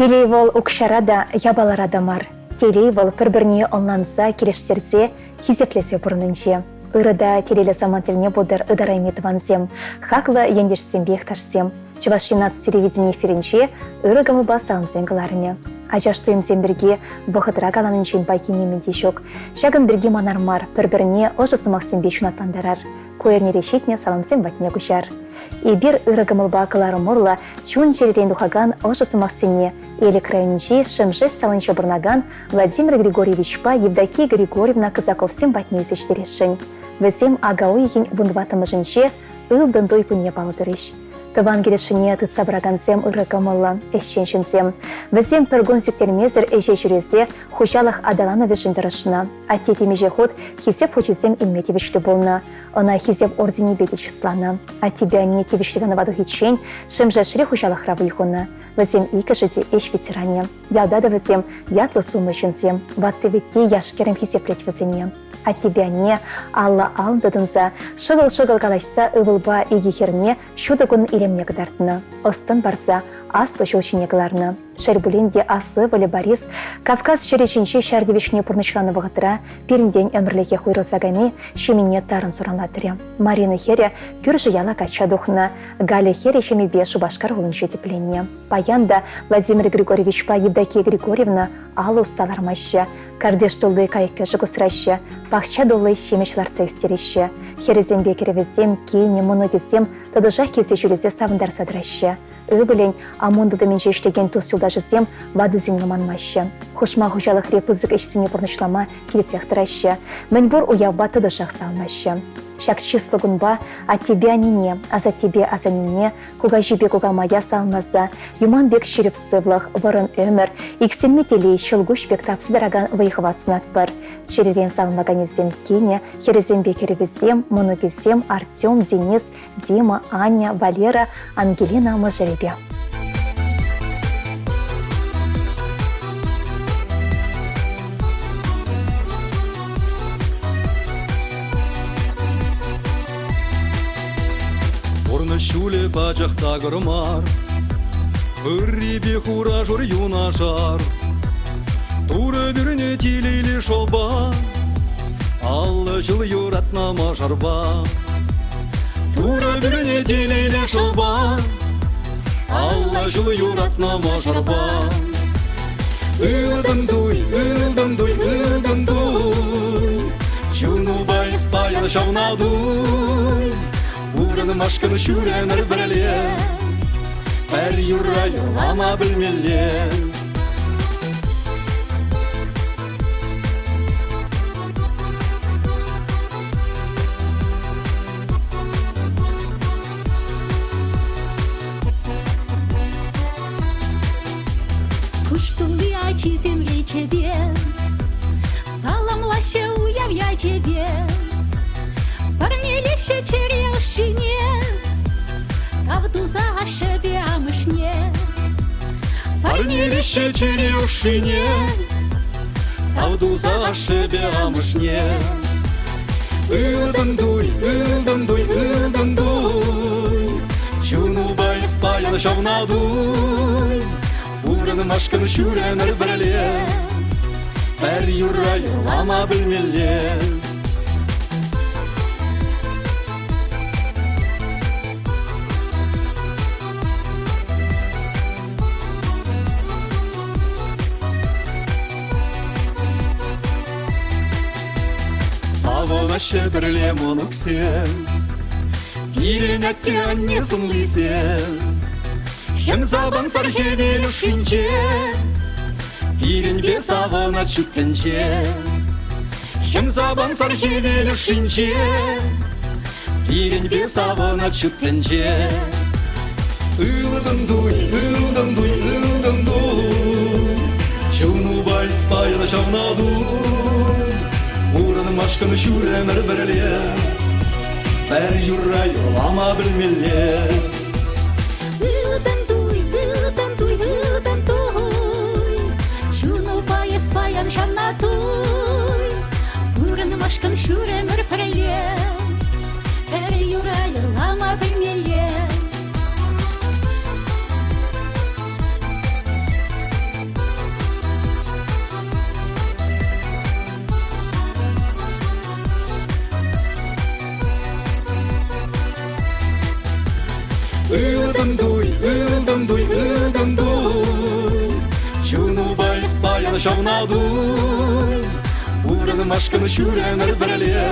Телей вӑл укҫара та, япалара та мар. Телей вӑл пӗр-пӗрне ӑнланса, килӗштерсе, хисеплесе пурӑннинче. Ырӑ та телейлӗ самант тӗлне пултӑр ытарайми тӑвансем, хаклӑ ентешсемпе йӑхташсем. Чӑваш Ен наци телевидени эфирӗнче ырӑ кӑмӑлпа саламсем кӑларнӑ. Ачаш туйӑмсем пирки вӑхӑтра каланинчен пахи нимӗн те ҫук. Ҫакӑн пирки манар мар, пӗр-пӗрне ӑшӑ сӑмахсемпе ҫунатлантарар. Ку эрнере ҫитнӗ саламсем патне куҫар. Эпир ырӑ кӑмӑлпа кӑларӑм урлӑ чун-чӗререн тухакан ӑшӑ сӑмахсене Элӗк районӗнчи Шӗмшеш салинче пурӑнакан Владимир Григорьевичпа Евдокия Григорьевна Казаковсем патне илсе ҫитересшӗн. Вӗсем ака уйӑхӗн вунтӑваттӑмӗшӗнче ылтӑн туй кунне паллӑ турӗҫ. Тӑван килӗшӳне тытса пыракансем ырӑ кӑмӑллӑ, ӗҫчен ҫынсем. Вӗсем пӗр кун сиктермесӗр ӗҫе ҫӳресе хуҫалӑх аталанӑвӗшӗн тӑрӑшнӑ. Атте темиҫе хут Хисеп хучӗсем илме тивӗҫлӗ пулнӑ. Ӑна Хисеп орденӗпе те чысланӑ. Аттепе анне тивӗҫлӗ канӑва тухиччен Шӗмшешри хуҫалӑхра вӑй хунӑ. Вӗсем иккӗшӗ те ӗҫ ветеранӗ. Ялта та вӗсем ятлӑ-сумлӑ ҫынсем. Ватти-вӗтти яш-кӗрӗм хисеплет вӗсене. Аттепе анне алла-алӑн тытӑнса, шӑкӑл-шӑкӑл калаҫса ывӑлпа икӗ хӗрне ҫутӑ кун илемне кӑтартнӑ, ӑс-тӑн парса аслӑ ҫул ҫине кӑларнӑ. Шел пулин те аслӑ ывӑлӗ Борис Кавказ ҫӗрӗ ҫинче ҫар тивӗҫне пурнӑҫланӑ вӑхӑтра пирӗнтен ӗмӗрлӗхех уйрӑлса кайни ҫемьене тарӑн суранлатрӗ. Марина хӗрӗ кӳршӗ яла качча тухнӑ. Галя хӗрӗ ҫемйипе Шупашкар хулинче тӗпленнӗ. Паян та Владимир Григорьевичпа Евдокия Григорьевна алӑ усса лармаҫҫӗ. Картиш тулли кайӑк-кӗшӗк усраҫҫӗ, пахча тулли ҫимӗҫ лартса ӳстереҫҫӗ. Хӗрӗсемпе кӗрӗвӗсем, кинӗ, мӑнукӗсем тӑтӑшах килсе ҫӳресе савӑнтарса тӑраҫҫӗ. Ывӑлӗн ОМОН тытӑмӗнче ӗҫлекен тус-юлташӗсем ватӑсене манмаҫҫӗ. Хушма хуҫалӑхри пысӑк ӗҫсене пурнӑҫлама килсех тӑраҫҫӗ. Мӗнпур уявпа тӑтӑшах савӑнаҫҫӗ. Ҫак чыслӑ кунпа аттепе аннене, асаттепе асаннене, кукаҫипе кукамая саламласа юман пек ҫирӗп сывлӑх, вӑрӑм ӗмӗр, иксӗлми телей, ҫӑлкуҫ пек тапса тӑракан вӑй-хӑват сунатпӑр. Чӗререн саламлаканӗсем кинӗ, хӗрӗсемпе кӗрӗвӗсем, мӑнукӗсем Артем, Денис, Дима, Аня, Валера, Ангелина мӑшӑрӗпе. Пурнӑҫ ҫулӗ пачах такӑр мар, Ыррипе хура-шур юнашар. Турӑ пӳрнӗ телейлӗ шӑпа, 50 ҫул юратнӑ мӑшӑрпа. Турӑ пӳрнӗ телейлӗ шӑпа, 50 ҫул юратнӑ мӑшӑрпа. Ылтӑн туй, ылтӑн туй, ылтӑн туй, Чунупа эс паян ҫавна туй. Пурӑнмашкӑн ҫӳремӗр пӗрле, Пӗр юрра юрлама пӗлмелле. Куҫ тулли ачисем речӗпе Саламлаҫҫӗ уяв ячӗпе. Парнелеҫҫӗ чӗре ӑшшине, Тав туса ашшӗпе амӑшне. Парнелеҫҫӗ чӗре ӑшшине, Тав туса ашшӗпе амӑшне. Ылтӑн туй, ылтӑн туй, ылтӑн туй, Чунупа эс паян ҫавна туй. Пурӑнмашкӑн ҫӳремӗр пӗрле, Пӗр юрра юрлама пӗлмелле. Савӑнаҫҫӗ пӗрле мӑнуксем, Пирӗн атте-анне сӑнлисем. Хӗм сапӑнсӑр хӗвел ӑшшинче, Пирӗнпе савӑнать ҫут тӗнче. Хӗм сапӑнсӑр хӗвел ӑшшинче, Пирӗнпе савӑнать ҫут тӗнче. Ылтӑн туй, ылтӑн туй, ылтӑн туй, Чунупа эс паян ҫавна туй. Пурӑнмашкӑн ҫур ӗмӗр пӗрле, Пӗр юрра юрлама пӗлмелле. Ылтӑн туй, ылтӑн туй, ылтӑн туй, Чунупа эс паян ҫавна туй. Пурӑнмашкӑн ҫур ӗмӗр пӗрле, Пӗр юра юрлама пӗлмелле. Ылтӑн туй, ылтӑн туй, ылтӑн туй. Чунупа эс паян ҫавна туй. Пурӑнмашкӑн ҫӳремӗр пӗрле.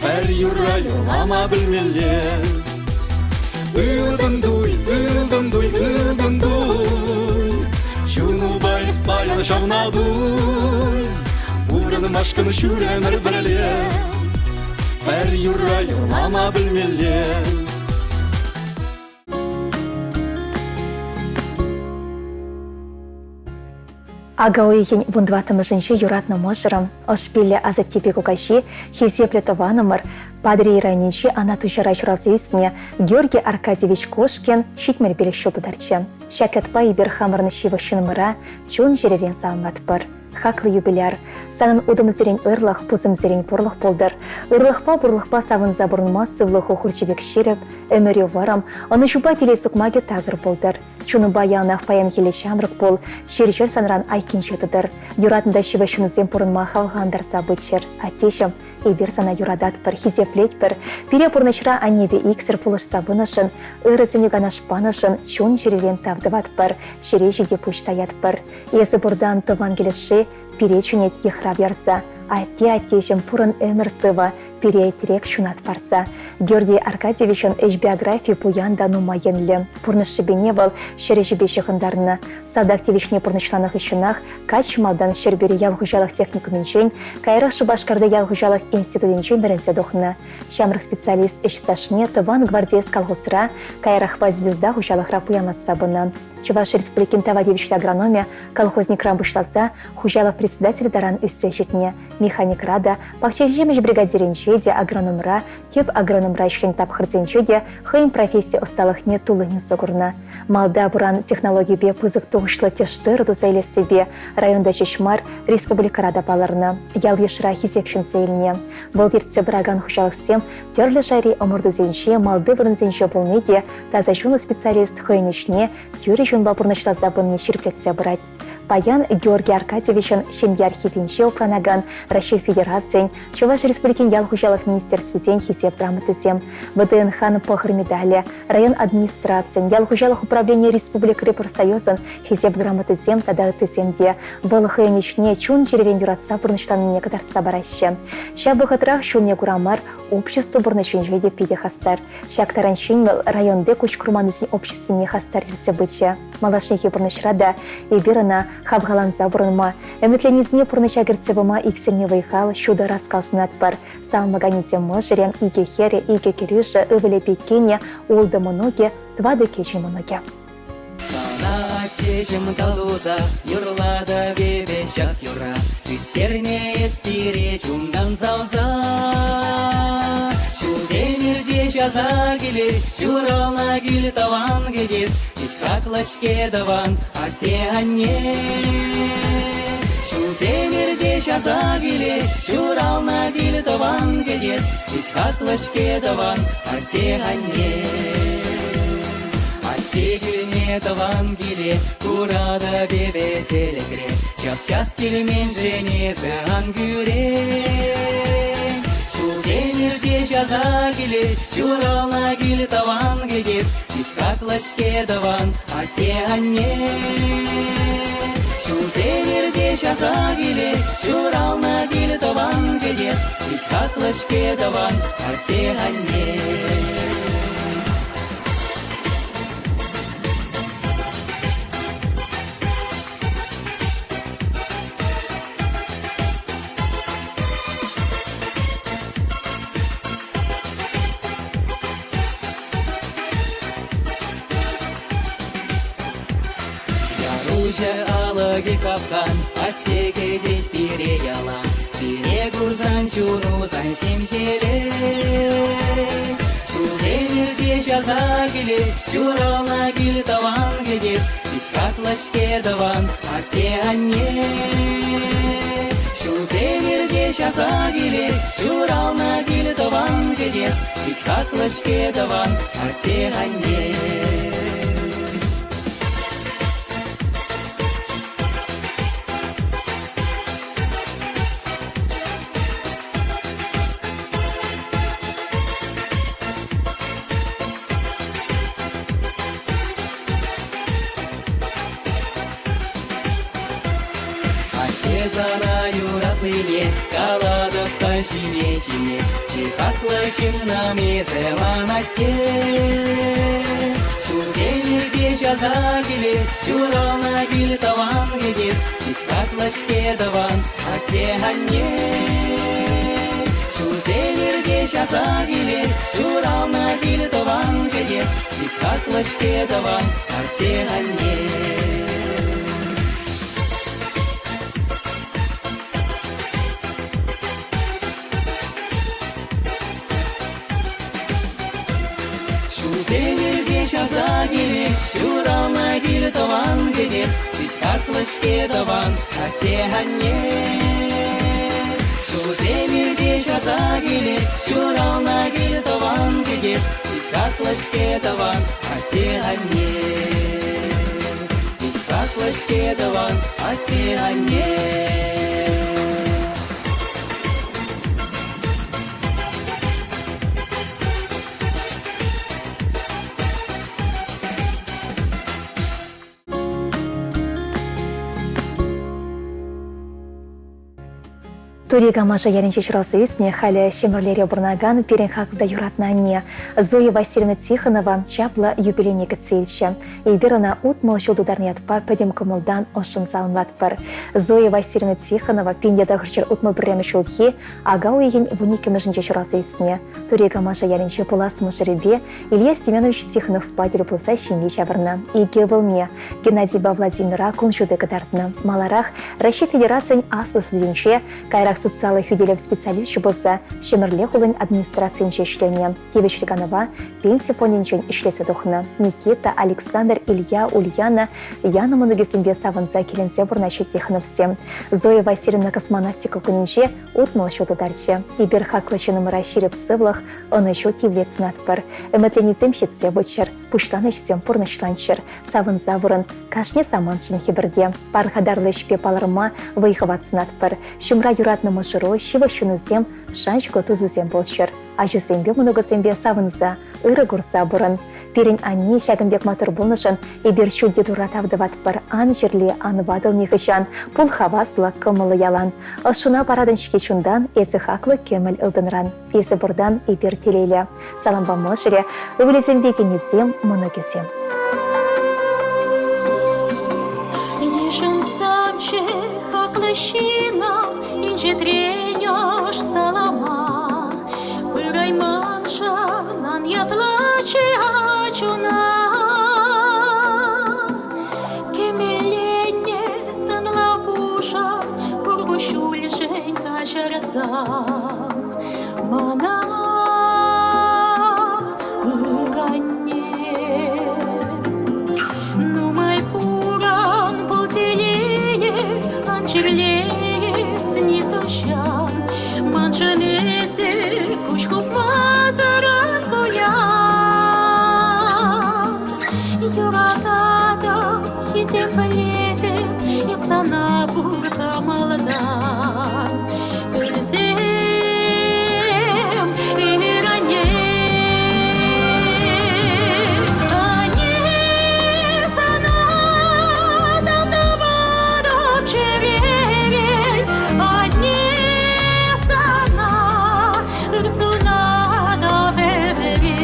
Пӗр юрра юрлама пӗлмелле. Ылтӑн туй, ылтӑн туй, ылтӑн туй. Чунупа эс паян ҫавна туй. Пурӑнмашкӑн ҫӳремӗр пӗрле. Пӗр юрра юрлама пӗлмелле. Ака уйӑхӗн 14-мӗшӗнче юратнӑ мӑшӑрӑм, ӑш-пиллӗ асаттепе кукаҫи, хисеплӗ тӑванӑмӑр, Патӑрьел районӗнчи Анат Туҫара ҫуралса ӳснӗ Георгий Аркадьевич Кошкин 75 ҫул тутарчӗ. Ҫак ятпа эпир хамӑрӑн ҫывӑх ҫыннӑмӑра чун-чӗререн саламлатпӑр. Хаклӑ юбиляр, санӑн утӑмсерен ырлӑх, пусӑмсерен пурлӑх пултӑр. Ырлӑхпа-пурлӑхпа савӑнса пурӑнма сывлӑху хурчӗ пек ҫирӗп, ӗмӗрӳ вӑрӑм, ӑнӑҫупа телей сукмакӗ такӑр пултӑр. Чунупа яланах паянхилле ҫамрӑк пул, чир-чӗр санран айккинче тӑтӑр. Юратнӑ та ҫывӑх ҫынсем пурӑнма хавхалантарса пыччӑр. Аттеҫӗм, эпир сана юрататпӑр, хисеплетпӗр. Пире пурнӑҫра аннепе иксӗр пулӑшса пынӑшӑн, ырӑ сӗнӳ-канаш панӑшӑн чун-чӗререн тав тӑватпӑр, ҫӗре ҫити пуҫ таятпӑр. Эсӗ пуртан тӑван килӗшше пире чӗнет йыхрав ярса. Атте, аттеҫӗм, пурӑн ӗмӗр сывӑ, пире тӗрек ҫунат парса. Георгий Аркадьевичӑн ӗҫ биографийӗ пуян та нумай енлӗ. Пурнӑҫ шӑпине вӑл ҫӗр ӗҫӗпе ҫыхӑнтарнӑ. Салтак тивӗҫне пурнӑҫланӑ хыҫҫӑнах каҫ малтан Ҫӗрпӳри ял хуҫалӑх техникумӗнчен, каярах Шупашкарти ял хуҫалӑх институтӗнчен вӗренсе тухнӑ. Ҫамрӑк специалист ӗҫ стажне тӑван гвардеец колхозра, каярахпа Звезда хуҫалӑхра пуянлатса пынӑ. Чӑваш Республикин тава тивӗҫлӗ агрономӗ колхозникран пуҫласа хуҫалӑх председателӗ таран ӳссе ҫитнӗ. Механикра та, пахча-ҫимӗҫ бригадирӗнче те, агрономра, тӗп агрономра ӗҫленӗ тапхӑрсенче те хӑйӗн професси ӑсталӑхне туллин усӑ курнӑ. Малта пыран технологипе пысӑк тухӑҫлӑ тӗш-тырӑ туса илессипе районта ҫеҫ мар, республикӑра та палӑрнӑ. Ял-йышра хисеп ҫӗнсе илнӗ. Вӑл ертсе пыракан хуҫалӑхсем тӗрлӗ шайри ӑмӑртусенче малти вырӑнсенче пулни те таса чунлӑ специалист хӑйӗн ӗҫне тӳрӗ чунпа пурнӑҫласа пынине ҫирӗплетсе пырать. Паян Георгий Аркадьевичӑн ҫемье архивӗнче упранакан Раҫҫей Федерацийӗн, Чӑваш Республикин ял хуҫалӑх министерствисен Хисеп грамотисем, ВДНХ-н пӑхӑр медалӗ, район администрацийӗн, ял хуҫалӑх управленийӗ республикӑри профсоюзӑн Хисеп грамотисем тата ыттисем те вӑл хӑйӗн ӗҫне чун-чӗререн юратса пурнӑҫланине кӑтартса параҫҫӗ. Ҫав вӑхӑтрах ҫулне кура мар общество пурнӑҫӗнче те питӗ хастар. Ҫак таранччен вӑл районти куҫ курманнисен обществине хастар ертсе пычӗ. Малашнехи пурнӑҫра та эпир ӑна хавхаланса пурӑнма, ӗмӗтленнисене пурнӑҫа кӗртсе пыма иксӗлми вӑй-хал, ҫутӑ ӑраскал сунатпӑр. Салмаканӗсем мӑшӑрӗ, икӗ хӗрӗ, икӗ кӗрӳшӗ, ывӑлӗпе кинӗ, ултӑ мӑнукӗ, тӑватӑ кӗҫӗн мӑнукӗ. Сана аттеҫӗм калуса юрлатӑп эпӗ ҫак юрра. Ӳстернӗ эс пире чунтан савса. Ҫулсем иртеҫ аса килеҫ, ҫуралнӑ кил тӑван кӗтес. Пит хаклӑ-ҫке тӑван атте-анне. Ҫулсем иртеҫ аса килеҫ, ҫуралнӑ кил тӑван кӗтес. Пит хаклӑ-ҫке тӑван атте-анне. Атте килне тӑван киле куратӑп эпӗ тӗлӗкре. Час-час килменшӗн эсӗ ан кӳрен. Ҫулсем иртеҫ аса килеҫ, ҫуралнӑ кил тӑван кӗтес. Пит хаклӑ-ҫке тӑван атте-анне. Ҫулсем иртеҫ аса килеҫ, ҫуралнӑ кил тӑван кӗтес. Пит хаклӑ-ҫке тӑван атте-анне. Яруҫӑ алӑкӗ капкан, атте кӗтет пире ялан. Пире курсан чуну сан ҫемҫелет. Ҫулсем иртеҫ аса килет, ҫуралнӑ кил тӑван кӗтес. Пит хаклӑ-ҫке тӑван атте-анне. Ҫулсем иртеҫ аса килет, ҫуралнӑ кил тӑван кӗтес. Пит хаклӑ-ҫке тӑван атте-анне. юратнине калатӑп та ҫине-ҫине. Чи хаклӑ ҫыннӑм эсӗ ман атте. Ҫулсем иртеҫ аса килет, ҫуралнӑ кил тӑван кӗтес, пит хаклӑ-ҫке тӑван атте-анне. Ҫулсем иртеҫ аса килет, ҫуралнӑ кил тӑван кӗтес, пит хаклӑ-ҫке тӑван атте-анне. Ҫулсем иртеҫ аса килеҫ, ҫуралнӑ кил тӑван кӗтес, пит хаклӑ-ҫке тӑван атте-анне. Ҫулсем иртеҫ аса килеҫ, ҫуралнӑ кил тӑван кӗтес, пит хаклӑ-ҫке тӑван атте-анне. Пит хаклӑ-ҫке тӑван атте-анне. Тури Камаша ялӗнче ҫуралса ӳснӗ, халӗ Ҫӗмӗрлере пурӑнакан пирӗн хаклӑ та юратнӑ анне Зоя Васильевна Тихонова чаплӑ юбилейне кӗтсе илчӗ. Эпир ӑна 60 ҫул тутарнӑ ятпа пӗтӗм кӑмӑлтан ӑшшӑн саламлатпӑр. Зоя Васильевна Тихонова 1961 ҫулхи ака уйӑхӗн 12-мӗшӗнче ҫуралса ӳснӗ. Тури Камаша ялӗнче пулас мӑшӑрӗпе Илья Семенович Тихоновпа тӗл пулса ҫемье ҫавӑрнӑ. Икӗ ывӑлне, Геннадийпа Владимира, кун ҫути кӑтартнӑ. Маларах Раҫҫей Федерацийӗн Аслӑ судӗнче, каярах социаллӑ хӳтӗлев специалисчӗ пулса Ҫӗмӗрле хулин администрацийӗнче ӗҫленӗ. Тивӗҫлӗ канӑва пенси фондӗнчен ӗҫлесе тухнӑ. Никита, Александр, Илья, Ульяна, Яна мӑнукӗсемпе савӑнса киленсе пурӑнаҫҫӗ Тихоновсем. Зоя Васильевна космонавтика кунӗнче 60 ҫул тутарчӗ. Эпир хаклӑ ҫыннӑмӑра ҫирӗп сывлӑх, ӑнӑҫу тивлет сунатпӑр. Ӗмӗтленисем ҫитсе пыччӑр, пуҫланӑ ӗҫсем пурнӑҫланччӑр. Савӑнса пурӑн, кашни самантшӑн хӗпӗрте. Пархатарлӑ ӗҫпе палӑрма вӑй-хӑват сунатпӑр. Ҫумра юратнӑ мӑшӑру, ҫывӑх ҫыннусем, шанчӑклӑ тусусем пулччӑр. Ачусемпе мӑнукусемпе савӑнса, ырӑ курса пурӑн. Пирӗн анне ҫакӑн пек маттур пулнӑшӑн эпир ҫӳлти Турра тав тӑватпӑр. Ан чирле, ан ватӑл нихӑҫан, пул хаваслӑ, кӑмӑллӑ ялан. Ӑшшуна паратӑн-ҫке чунтан, эсӗ хаклӑ кӗмӗл ылтӑнран. Эсӗ пуртан эпир телейлӗ. Салампа мӑшӑрӗ, ывӑлӗсемпе кинӗсем, мӑнукӗсем. Йышӑнсамччӗ хаклӑ ҫыннӑм, инҫетрен ӑш салама. Пырайманшӑн ан ятлаччӗ ачуна. Кӗмеллене тӑнла пушӑ, пур куҫҫульшӗн каҫарсам. Мана ыранне. Нумай пуран пыл телее, ан чирлес нихӑҫан. Маншӑн эсӗ куҫ хупмасӑр ан кулян. Юрататӑп, хисеплетӗп, эп сана пур кӑмӑлтан. Пӗлсем, иранне. Анне, сана тав тӑватӑп чӗререн. Анне, сана ыр сунатӑп ӗмӗре.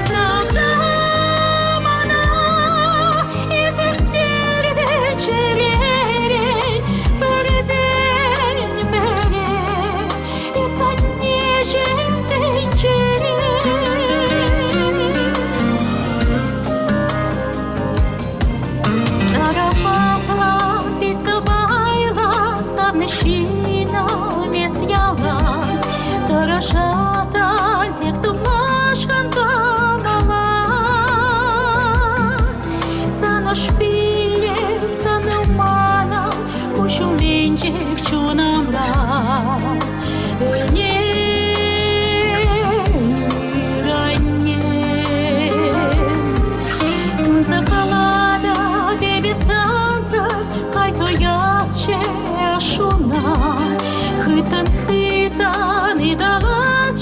Савса мана эс ӳстертӗн чӗререн. Пӗртен пӗре эс аннеҫӗм тӗнчере. Тарапапла пит сӑпайлӑ савнӑ ҫыннӑм эс ялан. Тӑрӑшатӑн тек тупмашкӑн кӑмӑла. Сан ӑш пилле, сан манӑн куҫ умӗнчех чунӑмра. Ӗненӳр анне. Тунсӑхлатӑп эпӗ сансӑр, халь туясчӗ шуна. Хыттӑн-хыттӑн ыталас.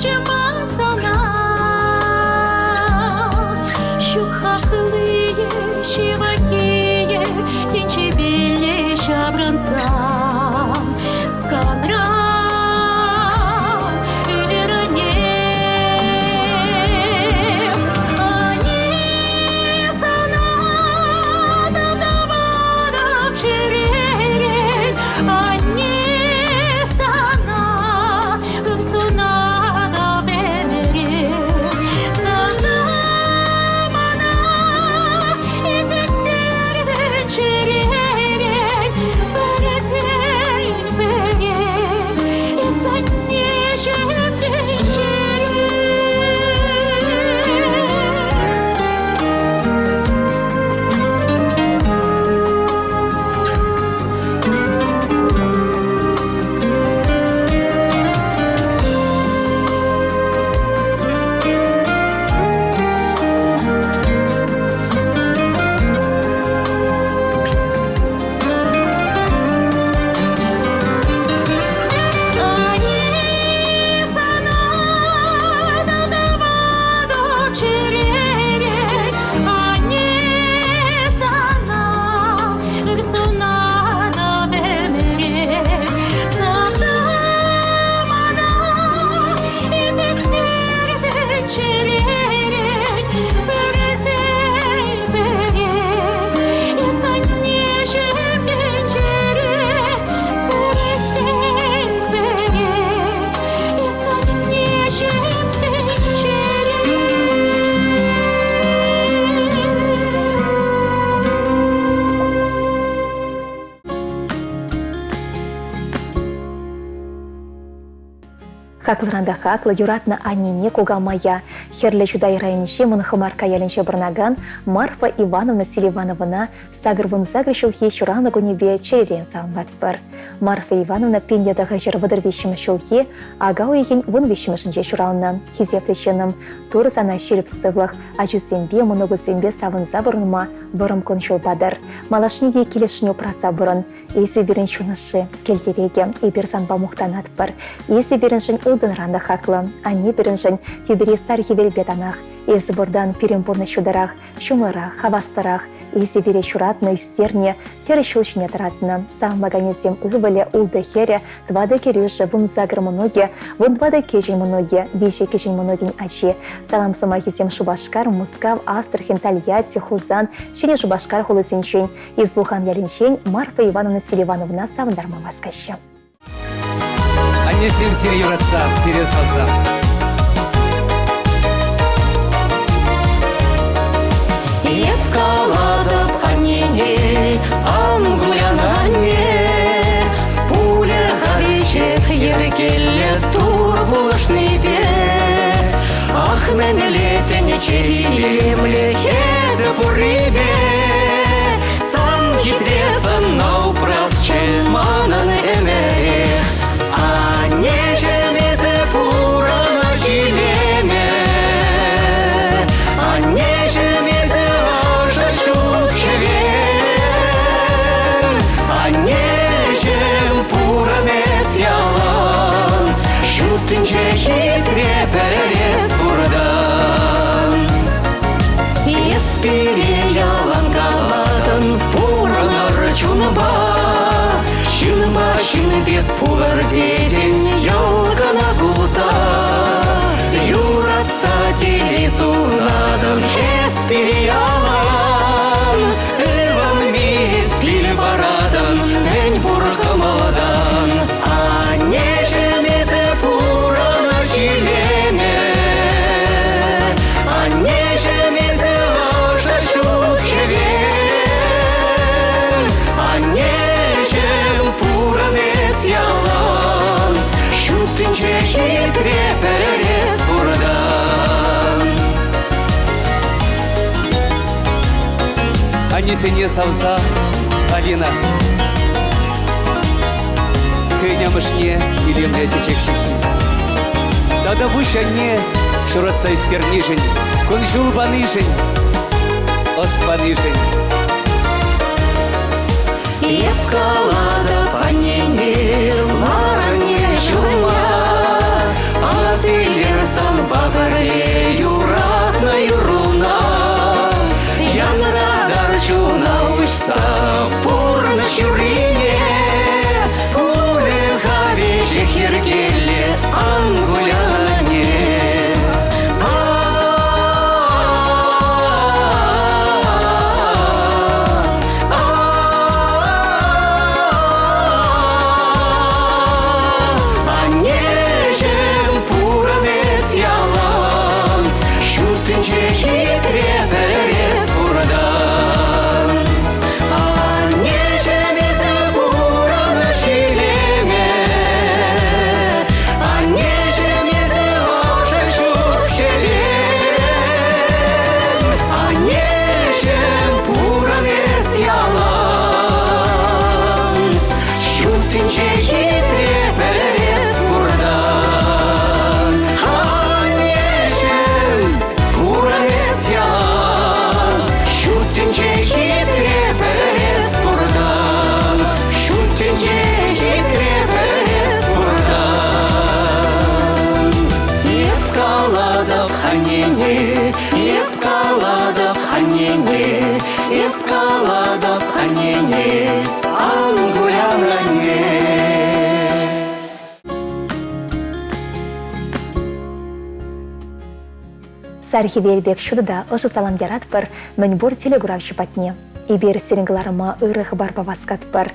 Хаклӑран та хаклӑ юратнӑ аннене кукамая Хӗрлӗ Чутай районӗнчи Мӑн Хӑмаркка ялӗнче пурӑнакан Марфа Ивановна Селивановӑна 88 ҫулхи ҫуралнӑ кунӗпе чӗререн саламлатпӑр. Марфа Ивановна 1933 ҫулхи ака уйӑхӗн 13-мӗшӗнче ҫуралнӑ. Хисеплӗ ҫыннӑм, Турӑ сана ҫирӗп сывлӑх, ачусемпе, мӑнукусемпе савӑнса пурӑнма вӑрӑм кун-ҫул патӑр. Малашне те килӗшӳне упраса пурӑн. Эсӗ пирӗн чун ӑшши, кӗлтерекӗ, эпир санпа мухтанатпӑр. Эсӗ пирӗншӗн ылтӑнран та хаклӑ, анне пирӗншӗн тӳпере сар хӗвелпе танах. Эсӗ пуртан пирӗн пурнӑҫ ҫутӑрах, ҫумлӑрах, хаваслӑрах. Эсӗ пире ҫуратнӑ, ӳстернӗ, тӗрӗс ҫул ҫине тӑратнӑ. Саламлаканӗсем ывӑлӗ, ултӑ хӗрӗ, тӑватӑ кӗрӳшӗ, 18 мӑнукӗ, 14 кӗҫӗн мӑнукӗ, виҫӗ кӗҫӗн мӑнукӗн ачи. Салам сӑмахӗсем Шупашкар, Мускав, Астрахань, Тольятти, Хусан, Ҫӗнӗ Шупашкар хулисенчен, Избухан ялӗнчен Марфа Ивановна Селивановна савӑнтарма васкаҫҫӗ. Аннесем сире юратса, сире савса. Эп калатӑп аннене, ан кулян анне, пулӗ-ха веҫех йӗркеллӗ Тур пулӑшнипе. Ах, мӗнле тӗнче илемлӗ эсӗ пуррипе. Сан хитре сӑнна упрасчӗ манӑн ӗмӗрех. Аннеҫӗм, эсӗ пурӑнӑҫ илемӗ. Аннеҫӗм, эсӗ ӑшӑ ҫут хӗвел. Аннеҫӗм, пурӑн эс ялан. Ҫут тӗнче хитре пӗр эс пуртан. Эс пире ялан калатӑн, пурӑнӑр чунпа. Ҫынпа ҫын пек пулӑр тетӗн, йӑл кӑна пулса. Юратса телей сунатӑн, эс пире ялан. Ывӑнми эс пил паратӑн, мӗн пур кӑмӑлтан. Аннеҫӗм, эсӗ пурӑнӑҫ илемӗ. Аннеҫӗм, эсӗ ӑшӑ ҫут хӗвел. Аннеҫӗм, пурӑн эс ялан. Ҫут тӗнче хитре пӗр эс пуртан. Аннесене савса Алина хӑйӗн амӑшне илемлӗ чечек ҫыххи. Тата пуҫ анне ҫуратса ӳстернишӗн, кун-ҫул панишӗн, ӑс панишӗн. Эп калатӑп аннене, лар анне ҫумма, Ас илер санпа пӗрле юратнӑ юрруна. Янратар чуна уҫса пурнӑҫ юррине, Пулӗ-ха веҫех йӗркеллӗ, ан кулян анне. Аннеҫӗм, пурӑн эс ялан, ҫут тӗнче хитре пӗр эс пуртан. Аннеҫӗм, эсӗ пурӑнӑҫ илемӗ, Аннеҫӗм, эсӗ ӑшӑ ҫут хӗвел. Аннеҫӗм, пурӑн эс ялан, Ҫут тӗнче хитре пӗр эс пуртан. Аннеҫӗм, пурӑн эс ялан, Ҫут тӗнче хитре пӗр эс пуртан. Ҫут тӗнче хитре пӗр эс пуртан. Эп калатӑп аннене, эп калатӑп аннене, эп калатӑп аннене, ан кулян анне. Сар хӗвел пек ҫутӑ та ӑшӑ салам яратпӑр мӗнпур телекуравҫӑ патне. Эпир сирӗн кӑларӑма ырӑ хыпарпа васкатпӑр.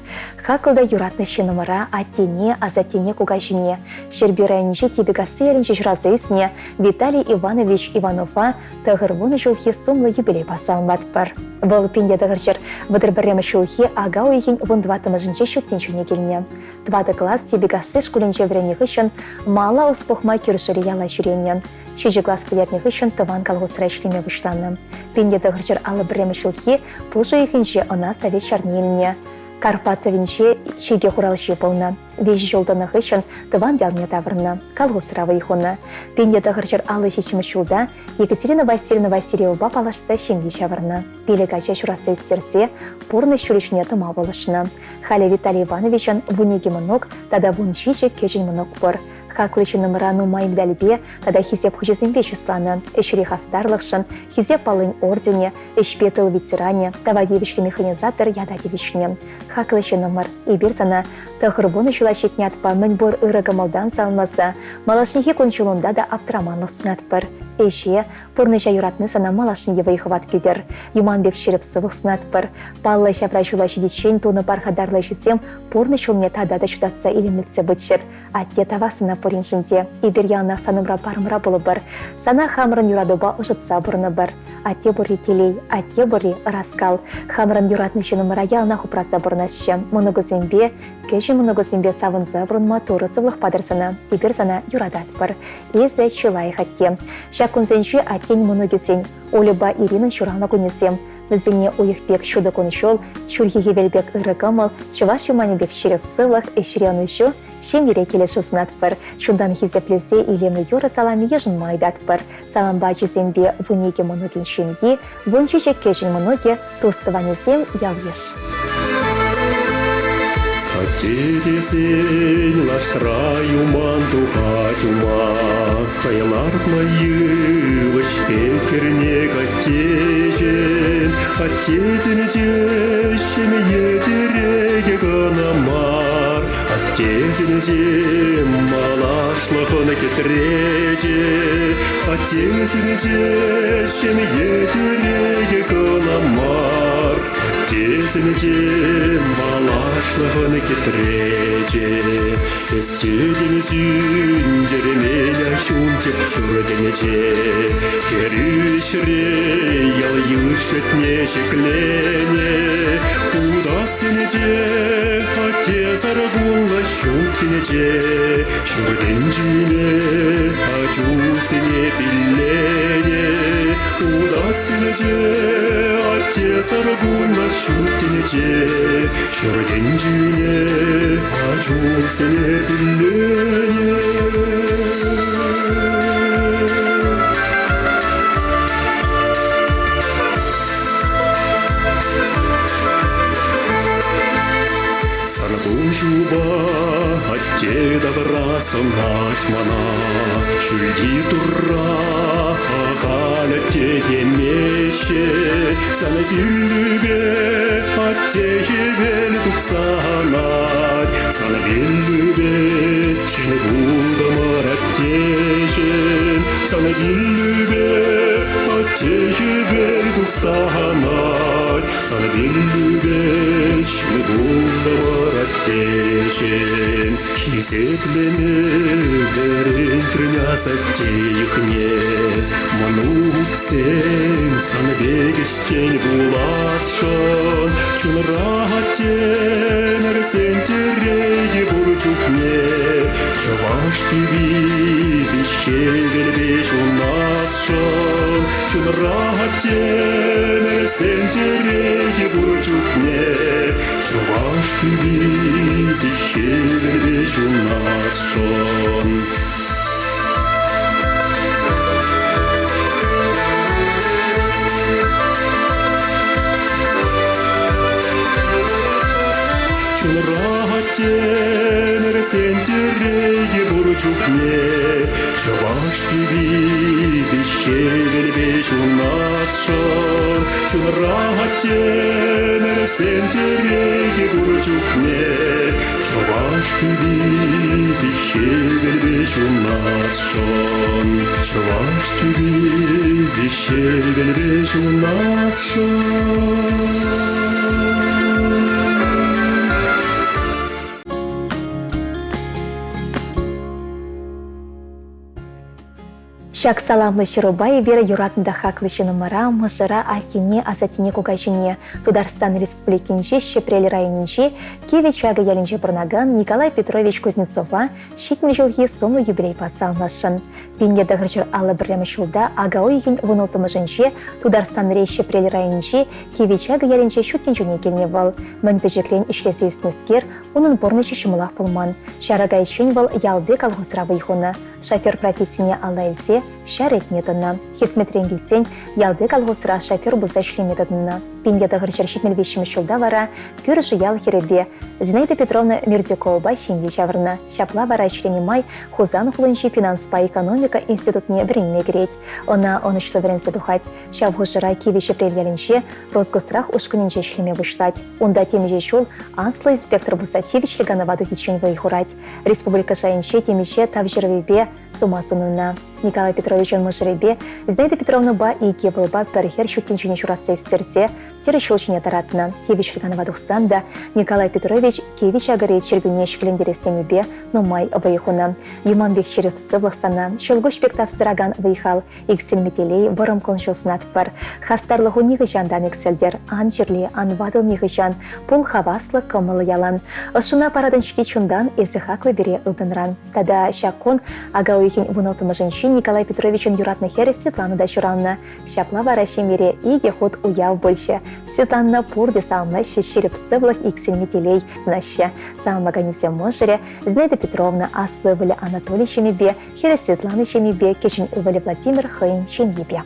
Хаклӑ та юратнӑ ҫыннӑмӑра, аттене, асаттене, кукаҫине, Ҫӗрпӳ районӗнчи Типӗкасси ялӗнче ҫуралса ӳснӗ Виталий Иванович Иванова 90 ҫулхи сумлӑ юбилейпа саламлатпӑр. Вӑл 1931 ҫулхи ака уйӑхӗн 14-мӗшӗнче ҫут тӗнчене килнӗ. Тӑватӑ класс Типӗкасси шкулӗнче вӗреннӗ хыҫҫӑн мала ӑс пухма кӳршӗри яла ҫӳренӗ. Ҫичӗ класс пӗтернӗ хыҫҫӑн тӑван колхозра ӗҫлеме пуҫланӑ. 1951 ҫулхи пуш уйӑхӗнче ӑна совет ҫарне илнӗ. Карпат тӑвӗнче чикӗ хуралҫи пулнӑ. Виҫӗ ҫул тӑнӑ хыҫҫӑн тӑван ялне таврӑннӑ, колхозра вӑй хунӑ. 1957 ҫулта Екатерина Васильевна Васильевӑпа паллашса ҫемье ҫавӑрнӑ. Пилӗк ача ҫуратса ӳстерсе пурнӑҫ ҫулӗ ҫине тӑма пулӑшнӑ. Халӗ Виталий Ивановичӑн 12 мӑнук тата 17 кӗҫӗн мӑнук пур. Хаклӑ ҫыннӑмӑра нумай медальпе тата хисеп хучӗсемпе чысланӑ. Ӗҫри хастарлӑхшӑн Хисеп паллин орденӗ, ӗҫпе тыл ветеранӗ, тава тивӗҫлӗ механизатор ята тивӗҫнӗ. Хаклӑ ҫыннӑмӑр, эпир сана 90 ҫула ҫитнӗ ятпа мӗнпур ырӑ кӑмӑлтан саламласа малашнехи кун-ҫулунта та аптӑраманлӑх сунатпӑр. Ӗҫе, пурнӑҫа юратни сана малашне вӑй-хӑват кӳтӗр. Юман пек ҫирӗп сывлӑх сунатпӑр. Паллӑ ҫавра ҫула ҫитиччен тунӑ пархатарлӑ ӗҫӳсем пурнӑҫ ҫулне тата та ҫутатса илемлетсе пыччӑр. Атте тавах сана пуриншӗн те. Эпир яланах санӑмра парӑмра пулӑпӑр. Сана хамӑрӑн юратупа ӑшӑтса пурӑнӑпӑр. Атте пурри телей, атте пурри ӑраскал. Хамӑрӑн юратнӑ ҫыннӑмӑра яланах упраса пурӑнасчӗ. Мӑнукусемпе, кӗҫӗн мӑнукусемпе савӑнса пурӑнма Турӑ сывлӑх патӑр сана. Эпир сана юрататпӑр. Эсӗ чи лайӑх атте. Ҫак кунсенче аттен мӑнукӗсен, Ольӑпа Иринӑн ҫуралнӑ кунӗсем. Вӗсене уйӑх пек ҫутӑ кун-ҫул, ҫурхи хӗвел пек ырӑ кӑмӑл, чӑваш юманӗ пек ҫирӗп сывлӑх, ӗҫре ӑнӑҫу, ҫемьере килӗшӳ сунатпӑр. Чунтан хисеплесе илемлӗ юрӑ саламӗ йышӑнма ыйтатпӑр. Салампа ачисемпе 12 мӑнукӗн ҫемйи, 17 кӗҫӗн мӑнукӗ, тус-тӑванӗсем, ял-йыш. Атте тесен лаштра юман тухать ума, Хӑй лартнӑ йывӑҫ пек кӗрнек аттеҫӗм. Аттесенче ҫемье тӗрекӗ кӑна мар, Аттесенче малашлӑхӑн кӗтречӗ. Аттесенче ҫемье тӗрекӗ кӑна мар, Аттесенче малашлӑхӑн кӗтречӗ. Эс тетӗн сӳнтермен ҫунчӑк ҫуртӗнче, Хӗрӳ ӗҫре ял-йыш шутне ҫӗкленӗ. Утассинче аттесӗр пулнӑ ҫут тӗнче, Ҫуртӗнчине ачусене пилленӗ. Утассинче аттесӗр пулнӑ ҫут тӗнче, Ҫуртӗнчине ачусене пилленӗ. Сан пуҫупа атте тавра сӑнать мана, Ҫӳлти Турра ахаль атте темеҫҫӗ. Сан пиллӳпе атте хӗвел тухса анать, Сан пиллӳпе ҫӗн пултӑмӑр аттеҫӗм. Сан пиллӳпе атте хӗвел тухса анать, Сан пиллӳпе ҫӗн пултӑмӑр аттеҫӗм. Хисеплеме вӗрентрӗн асатте йӑхне, Мӑнуксем сан пек ӗҫчен пуласшӑн. Чунра аттемӗрсен тӗрекӗ пур чухне Чӑваш тӳпи виҫҫе ҫунасшӑн. Чунра аттемӗрсен тӗрекӗ пур чухне Чӑваш тӳпи виҫҫе ҫунасшӑн. Чунра аттемӗрсен тӗрекӗ пур чухне Чӑваш тӳпи виҫҫе вилпе ҫунасшӑн. Чунра аттемӗрсен Ӗмӗрсен тӗрекӗ пур чухне Чӑваш тӳпи хӗвелпе ҫунасшӑн. Чӑваш тӳпи хӗвелпе ҫунасшӑн. Ҫак саламлӑ ҫырупа эпир юратнӑ та хаклӑ ҫыннӑмӑра, мӑшӑра, аттене, асаттене, кукаҫине Тутарстан Республикинчи Ҫӗпрел районӗнчи Кивӗ Чакӑ ялӗнче пурӑнакан Николай Петрович Кузнецова 70 ҫулхи сумлӑ юбилейпа саламласшӑн. 1951 ҫулта ака уйӑхӗн 16-мӗшӗнче Тутарстанри Ҫӗпрел районӗнчи Кивӗ Чакӑ ялӗнче ҫут тӗнчене килнӗ вӑл. Мӗн пӗчӗкрен ӗҫлесе ӳснӗскер, унӑн пурнӑҫӗ ҫӑмӑлах пулман. Ҫара кайиччен вӑл ялти колхозра вӑй хунӑ. Шофер профессине алла илсе ҫар ретне тӑнӑ. Хӗсметрен килсен ялти колхозра шофер пулса ӗҫлеме тытӑннӑ. 1973 ҫулта вара кӳршӗ ял хӗрӗпе Зинаида Петровна Мердюковӑпа ҫемье ҫавӑрнӑ. Ҫапла вара ӗҫленӗ май Хусан хулинчи финанспа экономика институтне вӗренме кӗрет. Ӑна ӑнӑҫлӑ вӗренсе тухать. Ҫав хушӑра Кивӗ Ҫӗпрел ялӗнче Росгосстрах ушкӑнӗнче ӗҫлеме пуҫлать. Унта темиҫе ҫул аслӑ инспектор пулса тивӗҫлӗ канӑва тухиччен вӑй хурать. Республика шайӗнче темиҫе тавҫӑрӑвӗпе сума суннӑ. Николай Петровичӑн мӑшӑрӗпе Зинаида Петровнӑпа икӗ ывӑлпа пӗр хӗр ҫут тӗнчене ҫуратса ӳстерсе тӗрӗс ҫул ҫине тӑратнӑ. Тивӗҫлӗ канӑва тухсан та Николай Петрович Кивӗ Чакӑри чиркӳне ҫӗклентерес енӗпе нумай вӑй хунӑ. Юман пек ҫирӗп сывлӑх сана, ҫӑлкуҫ пек тавсӑракан вӑй-хал, Иксӗлми телей, вӑрӑм кун-ҫул сунатпӑр. Хастарлӑху нихӑҫан та ан иксӗлтӗр, ан чирле, ан ватӑл нихӑҫан, пул хаваслӑ, кӑмӑллӑ ялан. Ӑшшуна паратӑн-ҫке чунтан, эсӗ хаклӑ пире ылтӑнран. Тата ҫак кун ака уйӑхӗн вунулттӑмӗшӗнчи Николай Петровичӑн юратнӑ хӗрӗ Светлана та ҫуралнӑ. Ҫапла вара ҫемьере икӗ хут уяв пулчӗ. Светланӑна пурте саламлаҫҫӗ, ҫирӗп сывлӑх, иксӗлми телей сунаҫҫӗ. Саламлаканӗсем мӑшӑрӗ Зинаида Петровна, аслӑ ывӑлӗ Анатолий ҫемйипе, Хӗрӗ Светлана ҫемйипе, кӗҫӗн ывӑлӗ Владимир хӑйӗн ҫемйипе.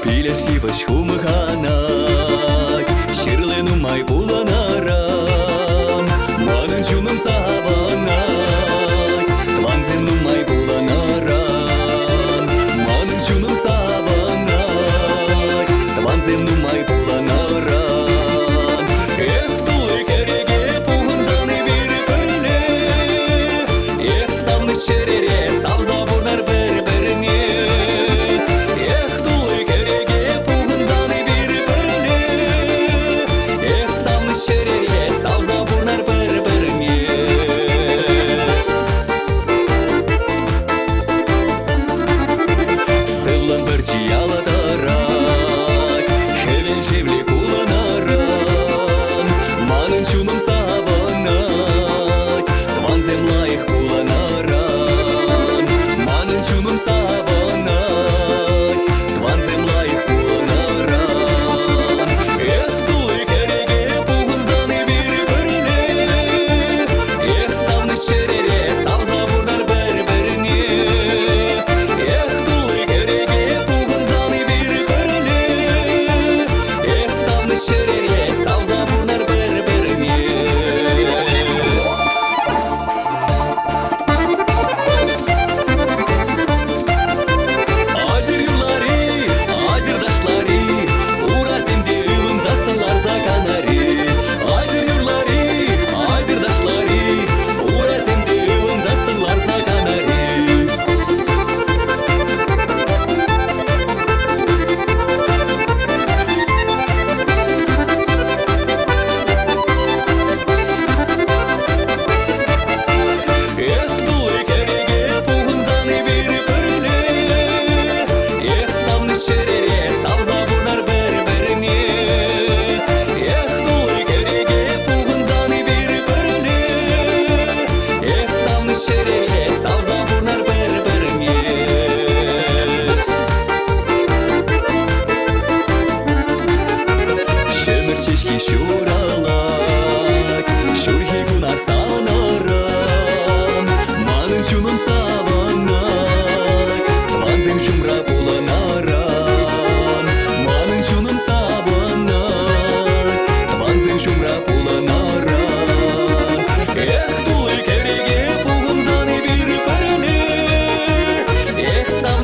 Пилеш йывӑҫ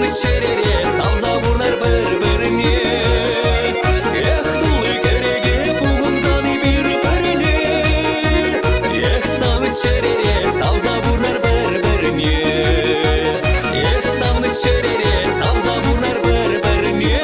савнӑҫ чӗрере, савса пурнар пӗр-пӗрне. Эх, тулли кӗреке пухӑнсан эпир пӗрле. Эх, савнӑҫ чӗрере, савса пурнар пӗр-пӗрне. Эх, савнӑҫ чӗрере, савса пурнар пӗр-пӗрне.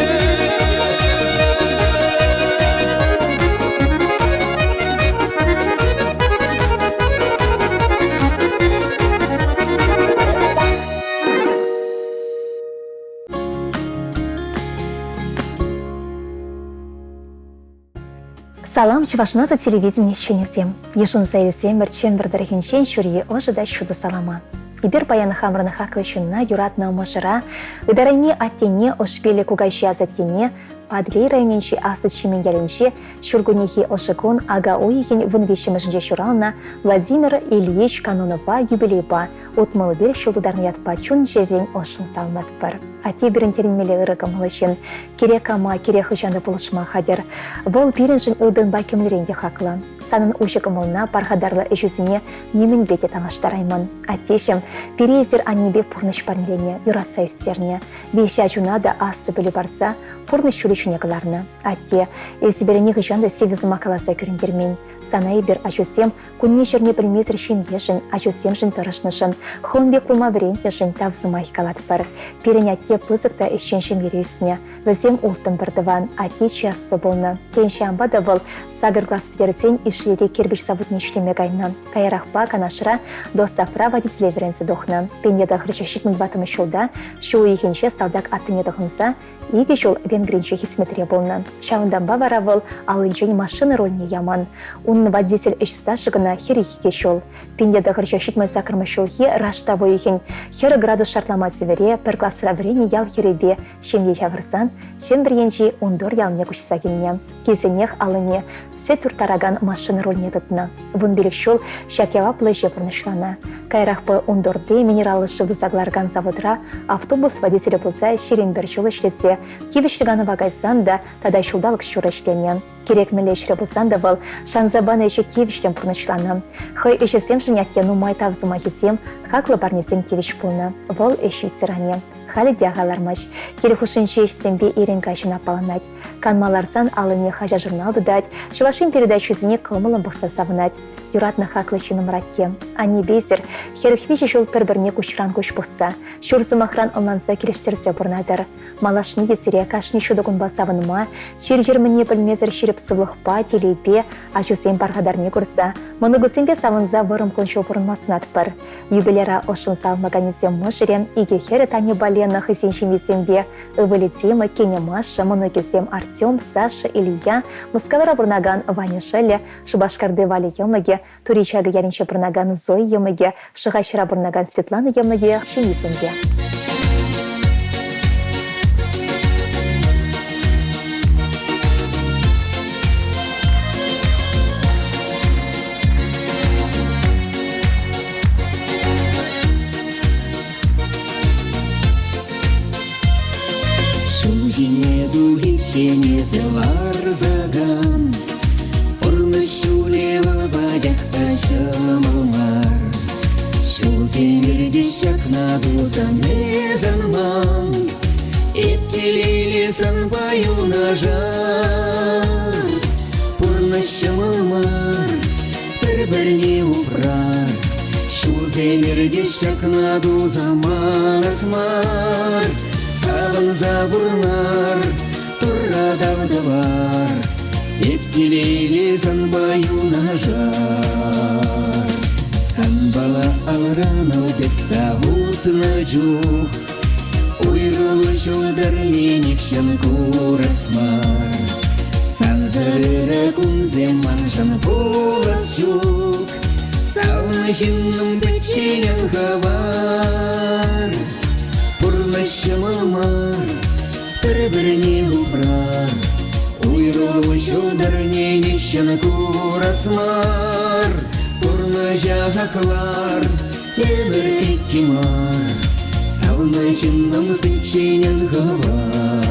Салам Чӑваш наци телевидени ӗҫченӗсем! Йышӑнса илсемӗр Чӗмпӗр тӑрӑхӗнчен ҫурхи ӑшӑ та ҫутӑ салама. Эпир паян хамӑрӑн хаклӑ ҫынна, юратнӑ мӑшӑра, ытарайми аттене, ӑшпиллӗ кукаҫи асаттене, Патӑрьел районӗнчи Аслӑ Чемен ялӗнче ҫуркуннехи ӑшӑ кун ака уйӑхӗн 13-мӗшӗнче ҫуралнӑ Владимир Ильич Канонова юбилейпа 61 ҫул тутарнӑ ятпа чун-чӗререн ӑшшӑн саламлатпӑр. Атте пирӗн тӗлӗнмелле ырӑ кӑмӑллӑ ҫын. Кирек кама, кирек хӑҫан та пулӑшма хатӗр. Вӑл пирӗншӗн ылтӑнпа кӗмӗлрен те хаклӑ. Санӑн уҫӑ кӑмӑлна, пархатарлӑ ӗҫӳсене нимӗнпе те танлаштараймӑн. Аттеҫӗм, пире эсир аннепе пурнӑҫ парнеленӗ, юратса ӳстернӗ. Виҫӗ ачуна та аслӑ пӗлӳ парса пурнӑҫ ҫулӗ ҫине кӑларнӑ. Атте, эсӗ пире нихӑҫан та сивӗ сӑмах каласа кӳрентермен. Сана эпир, ачусем, кунне-ҫӗрне пӗлмесӗр ҫемьешӗн, ачусемшӗн тӑрӑшнӑшӑн, хӑвӑн пек пулма вӗрентнӗшӗн тав сӑмахӗ калатпӑр. Пирӗн атте пысӑк та ӗҫчен ҫемьере ӳснӗ. Вӗсем улттӑн пӗртӑван, атте чи аслӑ пулнӑ. Тен, ҫавӑнпа та вӑл сакӑр класс пӗтерсен Ишлейри кирпӗч заводне ӗҫлеме кайнӑ. Каярахпа Канашра ДОСАФра водителе вӗренсе тухнӑ. 1974 ҫулта ҫу уйӑхӗнче салтак аттине тӑхӑнса икӗ ҫул Венгринче хӗсметре пулнӑ. Ҫавӑнтанпа вара вӑл аллинчен машина рульне яман. Унӑн водитель ӗҫ стажӗ кӑна 42 ҫул. 1978 ҫулхи раштав уйӑхӗн 40 градус шартлама сивӗре пӗр класра вӗреннӗ ял хӗрӗпе ҫемье ҫавӑрсан Чӗмпӗр енчи Унтур ялне куҫса килнӗ. Килсенех аллине сӗт турттаракан машина рульне тытнӑ. 15 ҫул ҫак яваплӑ ӗҫе пурнӑҫланӑ. Каярахпа Унтурти минераллӑ шыв туса кӑларакан заводра автобус водителӗ пулса 21 ҫул ӗҫлесе тивӗҫлӗ канӑва кайсан та тата ҫулталӑк ҫурӑ ӗҫленӗ. Кирек мӗнле ӗҫре пулсан та вӑл шанса панӑ ӗҫе тивӗҫлӗн пурнӑҫланӑ. Хӑй ӗҫӗсемшӗн атте нумай тав сӑмахӗсем, хаклӑ парнесем тивӗҫ пулнӑ. Вӑл ӗҫ ветеранӗ. Халӗ те ахаль лармасть. Кил хушшинчи ӗҫсемпе ирӗн-каҫӑн аппаланать. Канма ларсан аллине хаҫат-журнал тытать, Чӑваш Ен передачисене кӑмӑллӑн пӑхса савӑнать. Юратнӑ хаклӑ ҫыннӑмӑр атте. Аннепесӗр 43 ҫул пӗр-пӗрне куҫран куҫ пӑхса, ҫур сӑмахран ӑнланса килӗштерсе пурӑнатӑр. Малашне те сире кашни ҫутӑ кунпа савӑнма, чир-чӗр мӗнне пӗлмесӗр ҫирӗп сывлӑхпа, телейпе, ачусен пархатарне курса, мӑнукусемпе савӑнса вӑрӑм кун-ҫул пурӑнма сунатпӑр. Юбиляра ӑшшӑн савӑнаканӗсем мӑшӑрӗ, икӗ хӗрӗ Таньӑпа Лена хӑйсен ҫемйисемпе, ывӑлӗ Дима, кинӗ Маша, мӑнукӗсем Артем, Саша, Илья, Мускавра пурӑнакан Ваня шӑллӗ, Шупашкарти Валя йӑмӑкӗ, Тури Чакӑ ялӗнче пурӑнакан Зоя йӑмӑкӗ, Шӑхачра пурӑнакан Светлана йӑмӑкӗ ҫемйисемпе. Ҫул ҫине тухиччен эсӗ ларса Пурнӑҫ ҫулӗ вӑл пачах та ҫӑмӑл мар. Ҫулсем иртӗҫ ҫакна тусан эс ӑнман. Эп телейлӗ санпа юнашар. Пурнӑҫ ҫӑмӑл мар, пӗр-пӗрне упрар. Ҫулсем иртӗҫ ҫакна туса манас мар. Савӑнса пурӑнар, Турра тав тӑвар. Эп телейлӗ санпа юнашар. Санпала алран ал тытса утнӑ чух Уйрӑлу ҫӑлтӑрне нихҫан курас мар. Сансӑр ырӑ кунсем маншӑн пулас ҫук. Савнӑ ҫыннӑм пӗччен ан хӑвар. Пурнӑҫ ҫӑмӑл мар, пӗр-пӗрне упрар. Уйрӑлу ҫӑлтӑрне нихҫан курас мар. Пурнӑҫа хаклар, ӗмӗр икки мар. Савнӑ ҫыннӑм пӗччен ан хӑвар.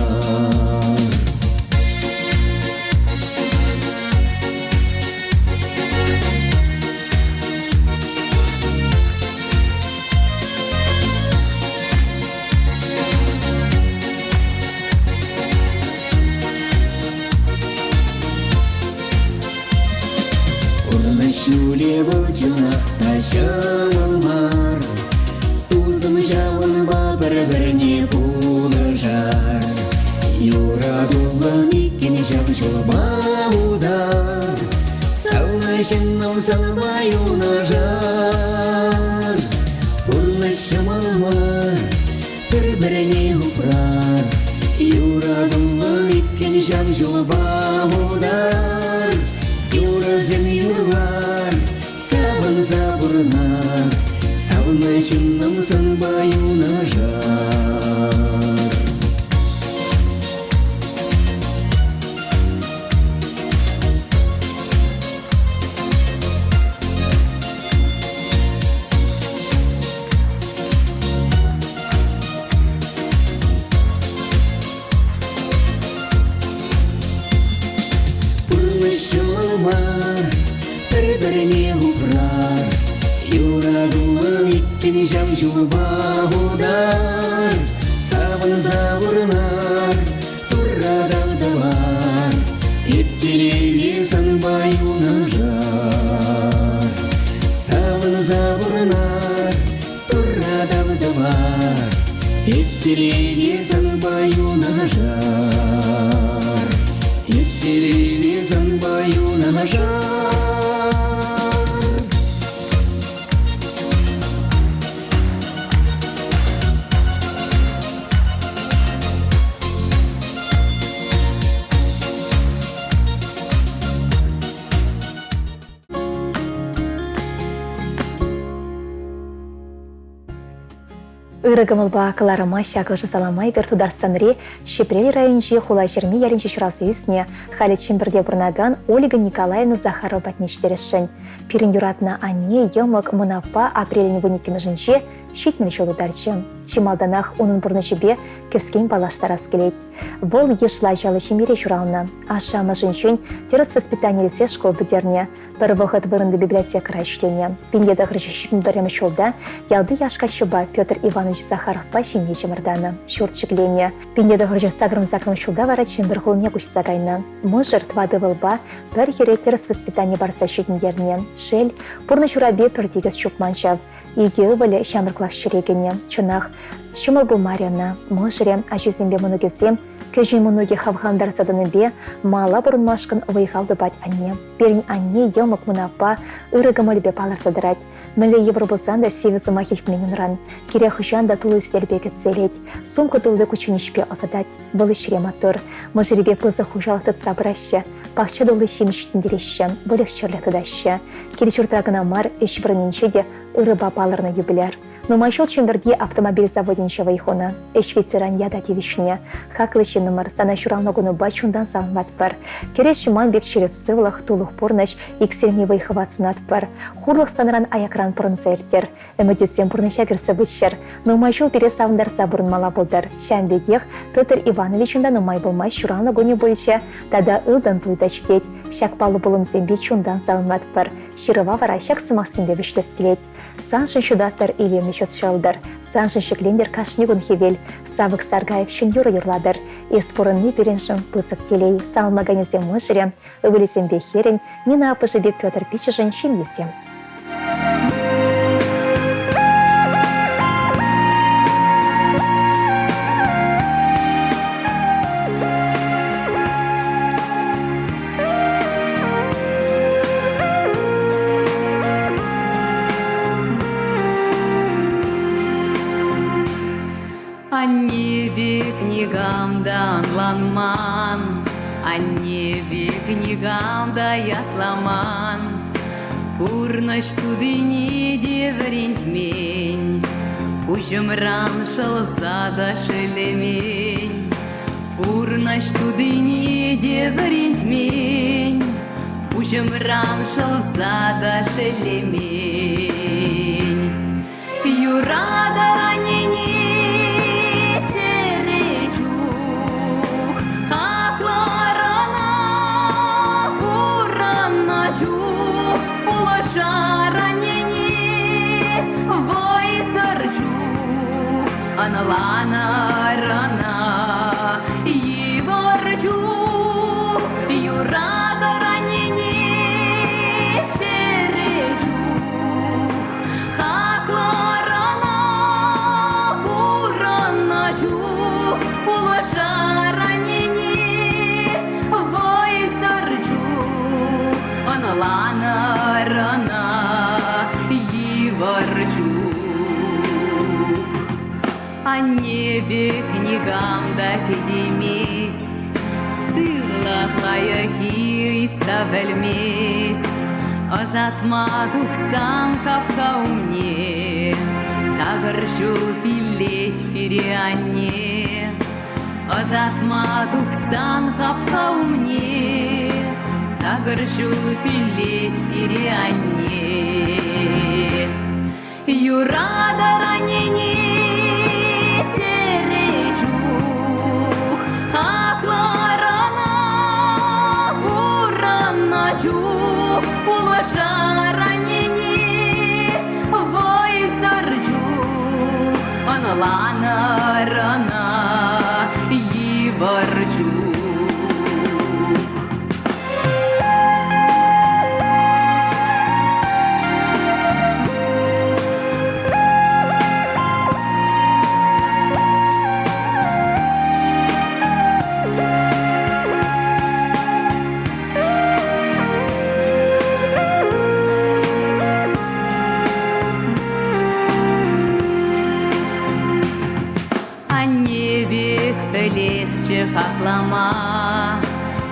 чӑнах та ҫӑмӑл мар. Тусӑм ҫавӑнпа пӗр-пӗрне пулӑшар. Юратуллӑн иккӗн ҫав ҫулпа утар. Савнӑ ҫыннӑм санпа юнашар. Пурнӑҫ ҫӑмӑл мар, пӗр-пӗрне упрар. Юратуллӑн иккӗн ҫав ҫулпа утар. Юрӑсем юрлар, савӑнса пурӑнар. Савнӑ ҫыннӑм санпа юнашар. Пурнӑҫ ҫӑмӑл мар, пӗр-пӗрне упрар. Юратуллӑн иккӗн ҫав ҫулпа утар. Савӑнса пурӑнар, Турра тав тӑвар. Эп телейлӗ санпа юнашар. Савӑнса пурӑнар, Турра тав тӑвар. Эп телейлӗ санпа юнашар. Эп телейлӗ санпа юнашар. Ырӑ кӑмӑлпа кӑларӑма ҫак ӑшӑ салама эпир Тутарстанри Ҫӗпрел районӗнчи Хулаҫырми ялӗнче ҫуралса ӳснӗ, халӗ Чӗмпӗрте пурӑнакан Ольга Николаевна Захарова патне ҫитересшӗн. Пирӗн юратнӑ анне, йӑмӑк, мӑн аппа апрелӗн вуниккӗмӗшӗнче 70 ҫул тутарчӗ. Чи малтанах унӑн пурнӑҫӗпе кӗскен паллаштарас килет. Вӑл йышлӑ ачаллӑ ҫемьере ҫуралнӑ. Ашшӗ-амӑшӗнчен тӗрӗс воспитани илсе шкул пӗтернӗ. Пӗр вӑхӑт вырӑнти библиотекӑра ӗҫленӗ. 1971 ҫулта ялти яш каччӑпа Петр Иванович Захаровпа ҫемье чӑмӑртанӑ, ҫурт ҫӗкленӗ. 1988 ҫулта вара Чӗмпӗр хулине куҫса кайнӑ. Мӑшӑр тӑватӑ ывӑлпа пӗр хӗре тӗрӗс воспитани парса ҫитӗнтернӗ. Шел, пурнӑҫ урапи пӗр тикӗс чупман ҫав. Икӗ ывӑлӗ ҫамрӑклах ҫӗре кӗнӗ. Чӑнах, ҫӑмӑл пулмарӗ ӑна. Мӑшӑрӗ, ачисемпе мӑнукӗсем кӗҫӗн мӑнукӗ хавхалантарса тӑнипе мала пурӑнмашкӑн вӑй-хал тупать анне. Пирӗн анне йӑмӑк мӑн аппа ырӑ кӑмӑлӗпе палӑрса тӑрать. Мӗнле йывӑр пулсан та сивӗ сӑмах илтмен унран. Кире хӑҫан та тулли сӗтелпе кӗтсе илет. Сумка тулли кучченеҫпе ӑсатать. Вӑл ӗҫре маттур. Мӑшӑрӗпе пысӑк хуҫалӑх тытса пыраҫҫӗ. Пахча тулли ҫимӗҫ ҫитӗнтереҫҫӗ, выльӑх-чӗрлӗх тытаҫҫӗ. Кил-ҫуртра кӑна мар, ӗҫ вырӑнӗнче те ырӑпа палӑрнӑ юбиляр. Нумай ҫул Чӗмпӗрти автомобиль заводӗнче вӑй хунӑ. Ӗҫ ветеран ята тивӗҫнӗ. Хаклӑ ҫыннӑмӑр, сана ҫуралнӑ кунупа чунтан саламлатпӑр. Кӗрес ҫуман пек ҫирӗп сывлӑх, тулӑх пурнӑҫ, иксӗлми вӑй-хӑват сунатпӑр. Хурлӑх санран аякран пӑрӑнса ирттер. Ӗмӗтӳсем пурнӑҫа кӗрсе пыччӑр. Нумай ҫул пире савӑнтарса пурӑнмалла пултӑр. Ҫавӑн пекех Петр Ивановичӑн та нумай пулмасть ҫуралнӑ кунӗ пулчӗ тата ылтӑн туй та ҫитет. Ҫак паллӑ пулӑмсемпе чунтан саламлатпӑр. Ҫырӑва вара ҫак сӑмахсемпе вӗҫлес килет. Саншӑн ҫутаттӑр илемлӗ ҫут ҫӑлтӑр, саншӑн ҫӗклентӗр кашни кун хӗвел, савӑк саркайӑк ҫӗн юрӑ юрлатӑр. Эс пурӑнни пирӗншӗн пысӑк телей. Саламлаканӗсем мӑшӑрӗ, ывӑлӗсемпе хӗрӗн, Нина аппӑшӗпе Петр пиччӗшӗн ҫемйисем. Анне пек никам та ӑнланман, Анне пек никам та ятламан. Пурнӑҫ тутине те вӗрентмен, Пуҫӑмран шӑлса та шеллемен. Пурнӑҫ тутине те вӗрентмен, Пуҫӑмран шӑлса та шеллемен. Юратӑр аннене чӗре чух, Хаклӑр ӑна пурӑннӑ чух, Пулӑшар аннене вӑйсӑр чух, Ӑнланӑр ӑна йывӑр чух, Юратӑр аннене чӗре чух. Анне пек никам та кӗтеймест, Сывлӑх лайӑххи ыйтса пӗлмест. Ӑсатма тухсан хапха умне Такӑр ҫул пиллет пире анне. Ӑсатма тухсан хапха умне Такӑр ҫул пиллет пире анне. Юратӑр аннене чӗре чух, Хаклӑр ӑна пурӑннӑ чух, Пулӑшар аннене вӑйсӑр чух, Ӑнланӑр ӑна йывӑр чух. Анне пек пӗлесчӗ хаклама,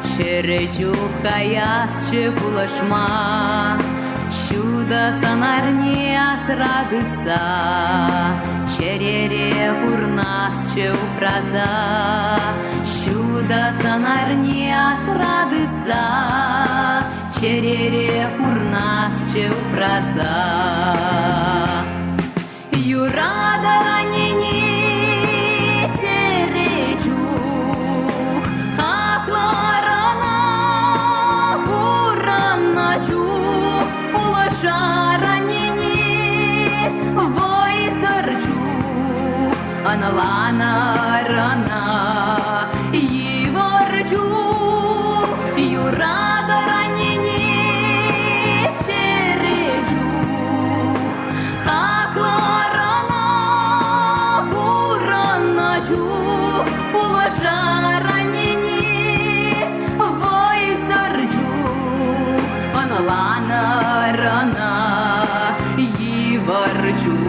Чӗрӗ чух каясчӗ пулӑшма. Ҫутӑ сӑнарне асра тытса, Чӗрере пурнасчӗ упраса. Ҫутӑ сӑнарне асра тытса, Чӗрере пурнасчӗ упраса. Юратӑр аннене чӗре чух, Хаклӑр ӑна пурӑннӑ чух, Пулӑшар аннене вӑйсӑр чух, Ӑнланӑр ӑна йывӑр чух, Юратӑр аннене чӗре чух. Хаклӑр ӑна пурӑннӑ чух, пулӑшар аннене вӑйсӑр чух, ӑнланӑр ӑна йывӑр чух.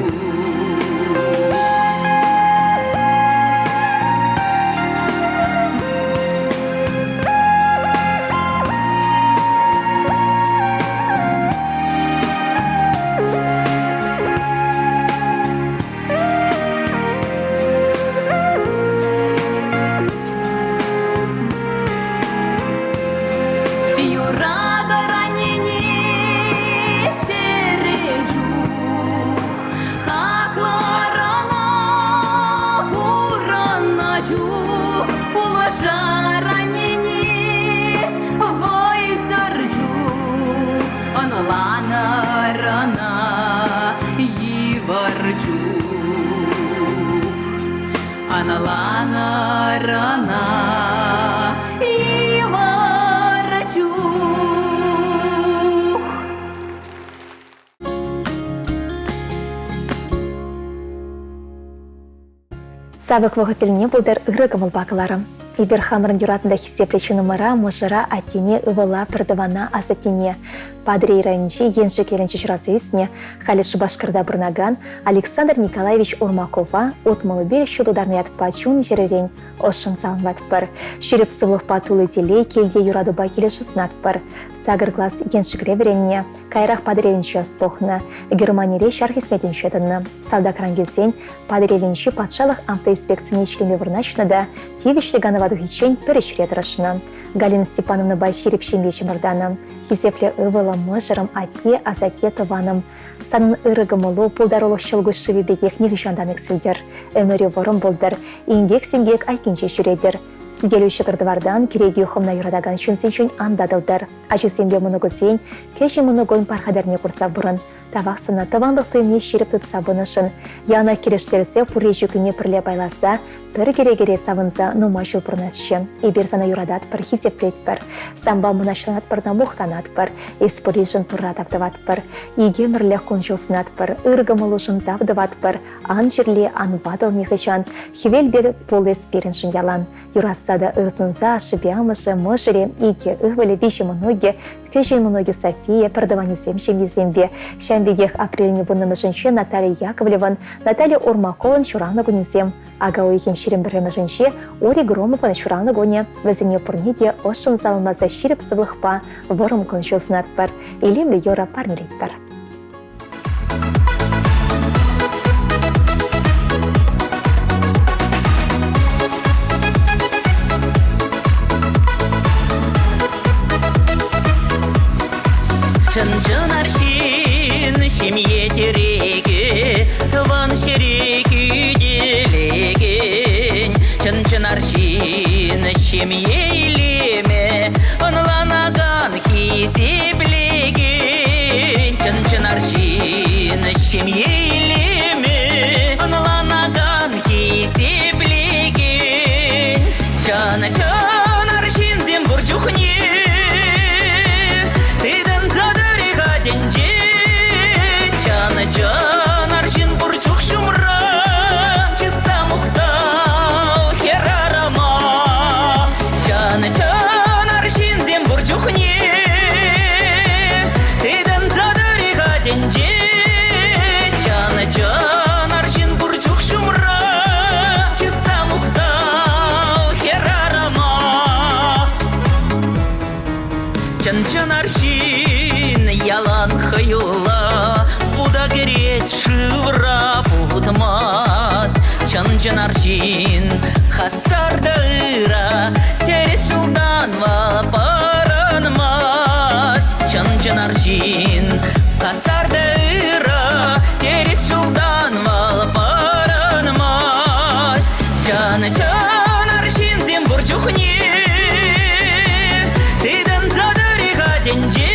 Юратӑр аннене чӗре чух, Хаклӑр ӑна пурӑннӑ чух, Пулӑшар аннене вӑйсӑр чух, Ӑнланӑр ӑна йывӑр чух. Ӑнланӑр ӑна йывӑр чух. Савӑк вӑхӑт тӗлне пултӑр ырӑ кӑмӑлпа кӑларӑм. Эпир хамӑрӑн юратнӑ та хисеплӗ чунӑмӑра, мӑшӑра, аттене, ывӑла, пӗртӑвана, асаттене Патӑрьел районӗнчи Еншик ялӗнче ҫуралса ӳснӗ, халӗ Шупашкарта пурӑнакан Александр Николаевич Урмакова утмӑлпе ҫул тутарнӑ ятпа чун-чӗререн ӑшшӑн саламлатпӑр. Ҫирӗп сывлӑхпа тулли телей, килте юратупа килӗшӳ сунатпӑр. Сакӑр класс Еншикре вӗреннӗ, каярах Патӑрьелӗнче ӑс пухнӑ, Германире ҫар хӗсметӗнче тӑнӑ. Салтакран килсен Патӑрьелӗнчи патшалӑх автоинспекцине ӗҫлеме вырнаҫнӑ та тивӗҫлӗ канӑва тухиччен пӗр ӗҫре тӑрӑшнӑ. Галина Степановнӑпа ҫирӗп ҫемье чӑмӑртанӑ. Хисеплӗ ывӑлӑм, мӑшӑрӑм, атте, асатте, тӑванӑм. Санӑн ырӑ кӑмӑлу, пултарулӑх ҫӑлкуҫ шывӗ пекех нихӑҫан та иксӗлтӗр. Ӗмӗрӳ вӑрӑм пултӑр, инкек-синкек айккинче ҫӳретӗр. Сӗтелӳ ҫӑкӑр-тӑвартан кӗрекӳ хӑвна юратакан ҫынсенчен ан татӑлтӑр. Ачусемпе мӑнукусен, кӗҫӗн мӑнукун пархатарне курса пурӑн. Тавах сана тӑванлӑх туйӑмне ҫирӗп тытса пынӑшӑн, яланах килӗштерсе пурри-ҫуккине пӗрле пайласа, пӗр кӗрекере савӑнса нумай ҫул пурӑнасчӗ. Эпир сана юрататпӑр, хисеплетпӗр. Санпа мӑнаҫланатпӑр та мухтанатпӑр. Эс пурришӗн Турра тав тӑватпӑр. Икӗ ӗмӗрлӗх кун-ҫул сунатпӑр, ыр кӑмӑлушӑн тав тӑватпӑр. Ан чирле, ан ватӑл нихӑҫан. Хӗвел пек пул эс пирӗншӗн ялан. Юратса та ыр сунса ашшӗпе амӑшӗ, мӑшӑрӗ, икӗ ывӑлӗ, виҫӗ мӑнукӗ, кӗҫӗн мӑнукӗ София, пӗртӑванӗсем ҫемйисемпе. Ҫавӑн пекех апрелӗн вуннӑмӗшӗнче Наталья Яковлеван, Наталья Урмакован ҫуралнӑ кунӗсем. Ака уйӑхӗн 21-мӗшӗнче Ури Громовӑн ҫуралнӑ кунӗ. Вӗсене пурне те ӑшшӑн саламласа ҫирӗп сывлӑхпа вӑрӑм кун-ҫул сунатпӑр, илемлӗ юрӑ парнелетпӗр. Чӑн-чӑн арҫын ҫемье тӗрекӗ, тӑван ҫӗре хӳтӗлекен. Чӑн-чӑн арҫын ҫемье илемӗ, ӑнланакан хисеплекен. Чӑн-чӑн арҫын ҫемье илемӗ, ӑнланакан хисеплекен. Чӑн-чӑн арҫынсем пур чухне тытӑнса тӑрӗ-ха тӗнче. Чӑн-чӑн арҫын пур чух ҫумра, чыс та мухтав хӗрарӑма. Чӑн-чӑн арҫынсем пур чухне тытӑнса тӑрӗ-ха тӗнче. Чӑн-чӑн арҫын пур чух ҫумра, чыс та мухтав хӗрарӑма. Чӑн-чӑн арҫын ялан хӑюллӑ, вута кӗрет, шывра путмасть. Чӑн-чӑн арҫын хастар та ырӑ, тӗрӗс ҫултан вӑл пӑрӑнмасть. Чӑн-чӑн арҫын хастар та ырӑ, тӗрӗс ҫултан вӑл пӑрӑнмасть. Чӑн-чӑн арҫынсем пур чухне тытӑнса тӑрӗ-ха тӗнче.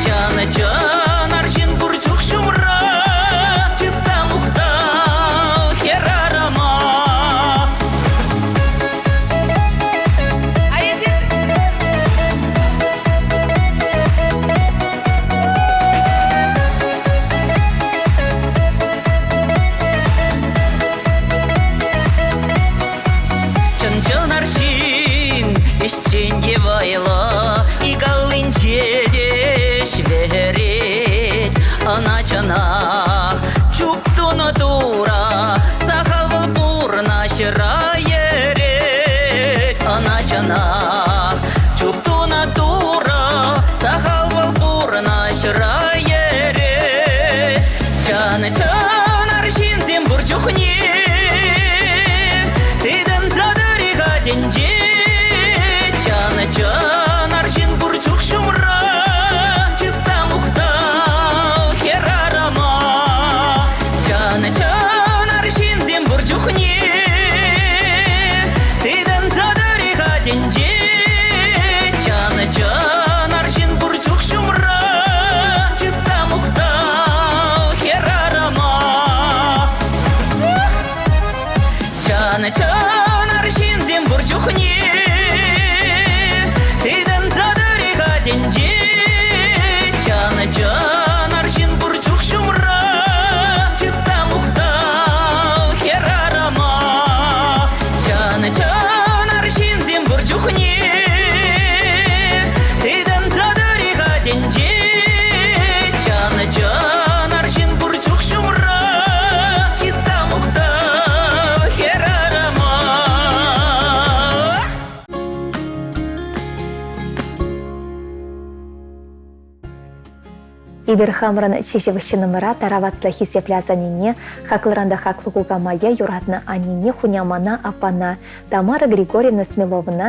Чӑн-чӑн арҫын пур чух ҫумра, чыс та мухтав хӗрарӑма. Чӑн-чӑн арҫын ӗҫчен те вӑйлӑ, ик аллинче те ӗҫ Ӑна чӑнах чуп тунӑ тура, сахал вӑл пурнӑҫра йӗрет. Ӑна чӑнах чуп тунӑ тура, сахал вӑл пурнӑҫра йӗрет. Чӑн-чӑн арҫынсем пур чухне тытӑнса тӑрӗ-ха тӗнче. Чӑн-чӑн арҫын пур чух ҫумра, чыс та мухтав хӗрарӑма. Чӑн-чӑн арҫынсем пур чухне тытӑнса тӑрӗ-ха тӗнче. Чӑн-чӑн арҫын пур чух ҫумра, чыс та мухтав хӗрарӑма. Чӑн-чӑн арҫынсем пур чухне тытӑнса тӑрӗ-ха тӗнче. Чӑн-чӑн арҫын пур чух ҫумра, чыс та мухтав хӗрарӑма. Чӑн-чӑн арҫынсем пур чухне тытӑнса тӑрӗ-ха тӗнче. Чӑн-чӑн арҫын пур чух ҫумра, чыс та мухтав хӗрарӑма. Эпир хамӑрӑн чи ҫывӑх ҫыннӑмӑра тараватлӑ хисеплӗ асаннене, хаклӑран та хаклӑ кукамая, юратнӑ аннене, хунямана, аппана, Тамара Григорьевна Смеловӑна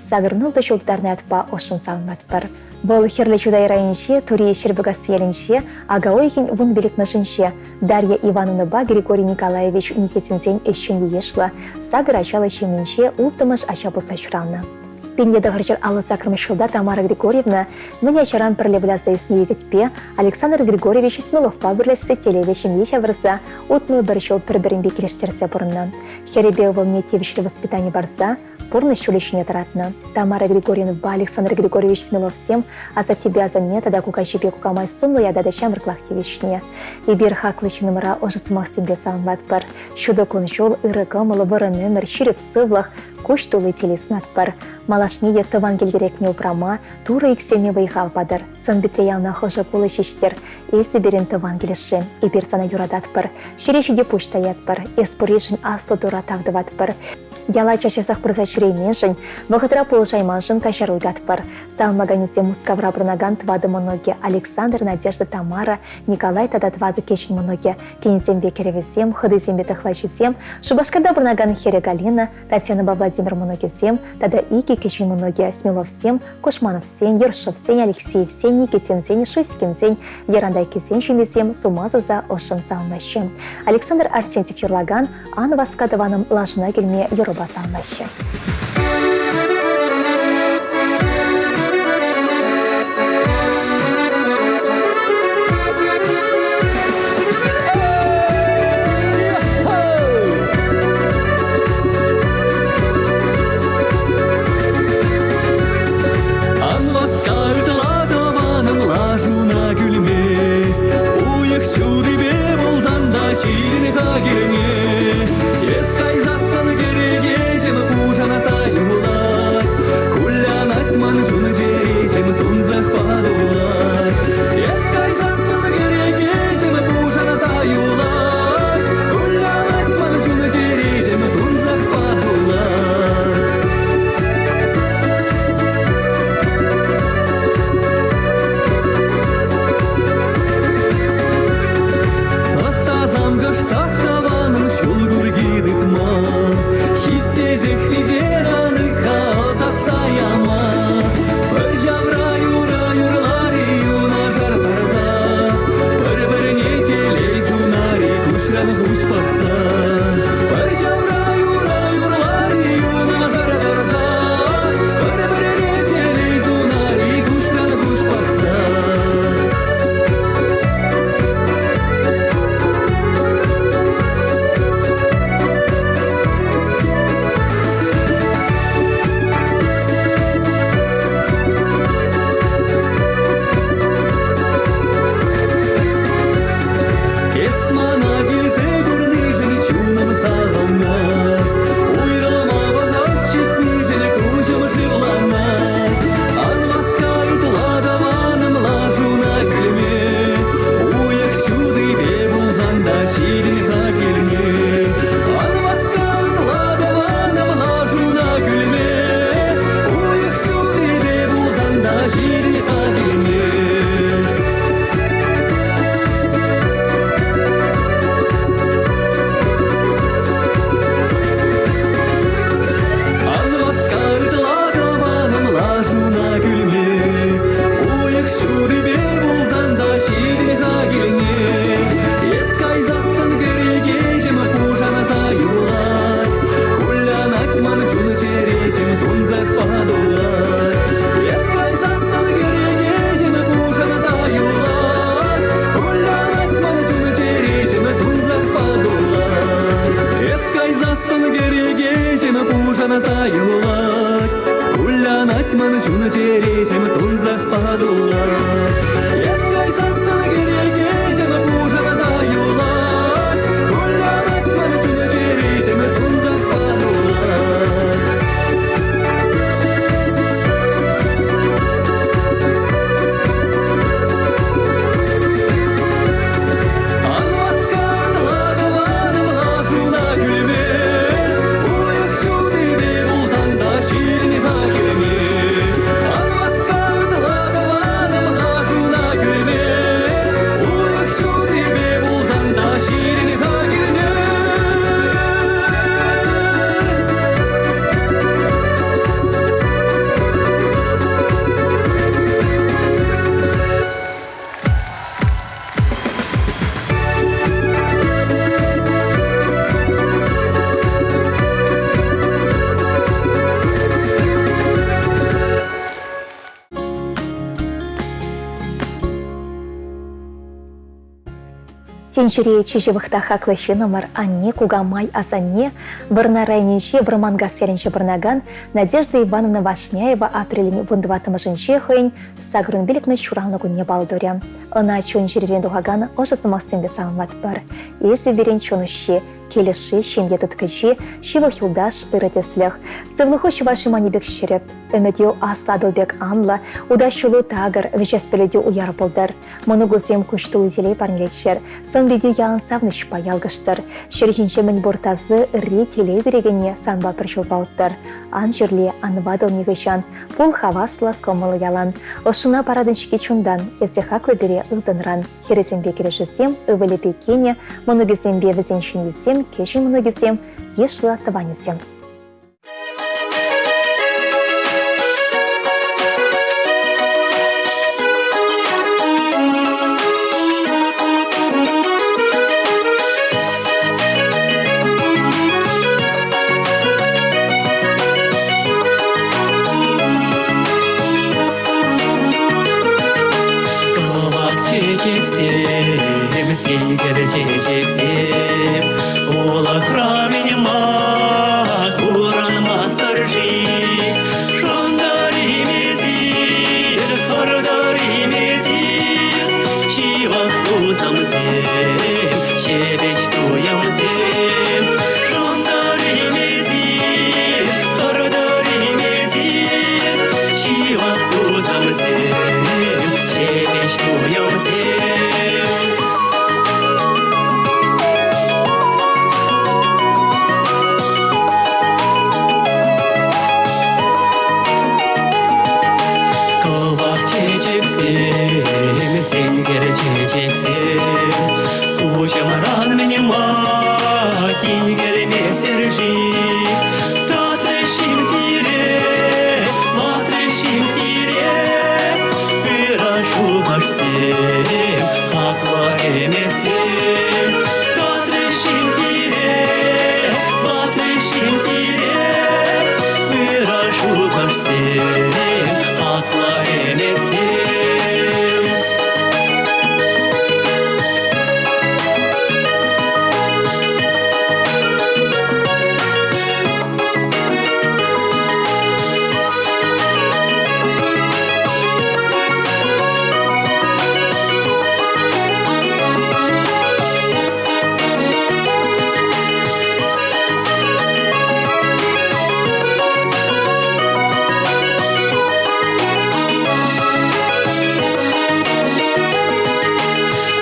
сакӑрнултӑ ҫул тутарнӑ ятпа ӑшшӑн саламлатпӑр. Вӑл Хӗрлӗ Чутай районӗнче Тури Ҫӗрпӳкасси ялӗнче ака уйӑхӗн вунпиллӗкмӗшӗнче Дарья Ивановнӑпа Григорий Николаевич Никитинсен ӗҫчен те йышлӑ сакӑр ачаллӑ ҫемйинче улттӑмӗш ача пулса ҫуралнӑ. 1958 ҫулта Тамара Григорьевна мӗн ачаран пӗрле выляса ӳснӗ йӗкӗтпе Александр Григорьевич Смеловпа пӗрлешсе телейлӗ ҫемье ҫавӑрса 61 ҫул пӗр-пӗринпе килӗштерсе пурӑннӑ. Хӗрӗпе ывӑлне тивӗҫлӗ воспитани парса. пурнӑҫ ҫулӗ ҫине тӑратнӑ. Тамара Григорьевнӑпа Александр Григорьевич Смеловсем асаттепе асанне тата кукаҫипе кукамай сумлӑ ята та ҫамрӑклах тивӗҫнӗ. Эпир хаклӑ ҫыннӑмӑра ӑшӑ сӑмахсемпе саламлатпӑр. Ҫутӑ кун-ҫул, ырӑ кӑмӑл, вӑрӑм ӗмӗр, ҫирӗп сывлӑх, куҫ тулли телей сунатпӑр. Малашне те тӑван кил тӗрекне упрама Турӑ иксӗлми вӑй-хал патӑр. Сӑн-питре яланах ӑшӑ кулӑ ҫиҫтӗр. Эсӗ пирӗн тӑван килӗшшӗ. Эпир сана юрататпӑр. Ҫӗре ҫити пуҫ таятпӑр. Эс пурришӗн аслӑ Турра тав тӑватпӑр. Яла час-часах пырса ҫӳрейменшӗн, вӑхӑтра пулӑшайманшӑн каҫару ыйтатпӑр. Саламлаканӗсем Мускавра пурӑнакан тӑватӑ мӑнукӗ Александр, Надежда, Тамара, Николай тата тӑватӑ кӗҫӗн мӑнукӗ, кинӗсемпе кӗрӗвӗсем, хӑтисемпе тӑхлачисем, Шупашкарта пурӑнакан хӗрӗ Галина, Татьянӑпа Владимир мӑнукӗсем тата икӗ кӗҫӗн мӑнукӗ Смеловсем, Кошмановсен, Ершовсен, Алексеевсен, Никитинсен, Шуйскинсен, Ярандайкисен ҫемйисем сума суса ӑшшӑн савӑнаҫҫӗ. Александр Арсентьев юрлакан «Ан васка, тӑванӑм, лашана кӳлме» юрӑпа савӑнаҫҫӗ. Ан васка ытла тӑванӑм лашуна кӳлме, Уйӑх ҫутипе пулсан та ҫитӗн-ха килне. Эс кайсассӑн кӗрекеҫӗм пушанса юлать, Кулянать ман чун-чӗреҫӗм тунсӑхпа тулать. Эс кайсассӑн кӗрекеҫӗм пушанса юлать, Кулянать ман чун-чӗреҫӗм тунсӑхпа тулать. Тӑхтасан кӑштах тӑванӑн ҫул курки тытма, Хистесех пите шанӑк-ха ӑсатса яма. Пӗр ҫавра юрӑ юрлар-и юнашар тӑрса, Пӗр-пӗрне телей сунар-и куҫран куҫ пӑхса. Пӗр ҫавра юрӑ юрлар-и юнашар тӑрса, Пӗр-пӗрне телей сунар-и куҫран куҫ пӑхса. Эс мана килсе курнишӗн чунӑм савӑнать, Уйрӑлма вӑхӑт ҫитнишӗн куҫӑм шывланать. Ан васка ытла тӑванӑм лашуна кӳлме, Уйӑх ҫутипе пулсан та ҫитӗн-ха килне. Ан васка ытла тӑванӑм лашуна кӳлме, Уйӑх ҫутипе пулсан та ҫитӗн-ха килне. Ан васка ытла тӑванӑм лашуна кӳлме, Уйӑх ҫутипе пулсан та ҫитӗн-ха килне. Эс кайсассӑн кӗрекеҫӗм пушанса юлать, Кулянать ман чун-чӗреҫӗм тунсӑхпа тулать. Эс кайсассӑн кӗрекеҫӗм пушанса юлать, Кулянать ман чун-чӗреҫӗм тунсӑхпа тулать. Эс кайсассӑн кӗрекеҫӗм пушанса юлать, Кулянать ман чун-чӗреҫӗм тунсӑхпа тулать. Эс кайсассӑн кӗрекеҫӗм пушанса юлать, Кулянать ман чун-чӗреҫӗм тунсӑхпа тулать. Ан васка, тӑванӑм, лашуна кӳлме, Уйӑх ҫутипе пулсан та ҫитӗн-ха килне. Ан васка, тӑванӑм, Тӗнчере чи ҫывӑх та хаклӑ ҫыннӑмӑр, анне, кукамай, асанне, Вӑрнар районӗнчи Вӑрманкас ялӗнче пурӑнакан Надежда Ивановна Вашняева апрелӗн вунтӑваттӑмӗшӗнче хӑйӗн 85-мӗш ҫуралнӑ кунне паллӑ турӗ. Ӑна чун-чӗререн тухакан ӑшӑ сӑмахсемпе саламлатпӑр. Эсӗ пирӗн чун уҫҫи, килӗшӳ, ҫемье тыткӑчи, ҫывӑх юлташ, ырӑ тӗслӗх. Сывлӑху чӑваш юманӗ пек ҫирӗп, ӗмӗтӳ аслӑ Атӑл пек анлӑ, утас ҫулу такӑр, вӗҫес пӗлӗтӳ уяр пултӑр. Мӑнукусем куҫ тулли телей парнелеччӗр, сӑн-питӳ ялан савӑнӑҫпа ялкӑштӑр. Ҫӗр ҫинче мӗнпур тасы, ырри, телей кӳрекенне санпа пӗр ҫулпа уттӑр. Ан чирле, ан ватӑл нихӑҫан, пул хаваслӑ, кӑмӑллӑ ялан. Ӑшшуна паратӑн-ҫке чунтан, эсӗ хаклӑ пире ылтӑнран. Хӗрӗсемпе кӗрешӳсем, ывӑлӗпе кинӗ, мӑнукӗсемпе вӗсен ҫемйисем, кӗҫӗн мӑнукӗсем, йышлӑ тӑванӗсем. Кӑвак чечексем, сенкер чечексем, улӑхра мӗн-ма курӑнмастӑр-ши? Шӑнтӑр-им эсир, хӑртӑр-им эсир, ҫывӑх тусӑмсем, ҫепӗҫ туйӑмсем. Шӑнтӑр-им эсир, хӑртӑр-им эсир, ҫывӑх тусӑмсем, ҫепӗҫ туйӑмсем. Кӑвак чечексем, сенкер чечексем, Куҫӑмран мӗн-ма тинкермесӗр-ши? Татрӗҫ-им сире, ватрӗҫ-им сире, Ырӑ шухӑшсем, хаклӑ ӗмӗтсем. Татрӗҫ-им сире, ватрӗҫ-им сире, Ырӑ шухӑшсем, хаклӑ ӗмӗтсем.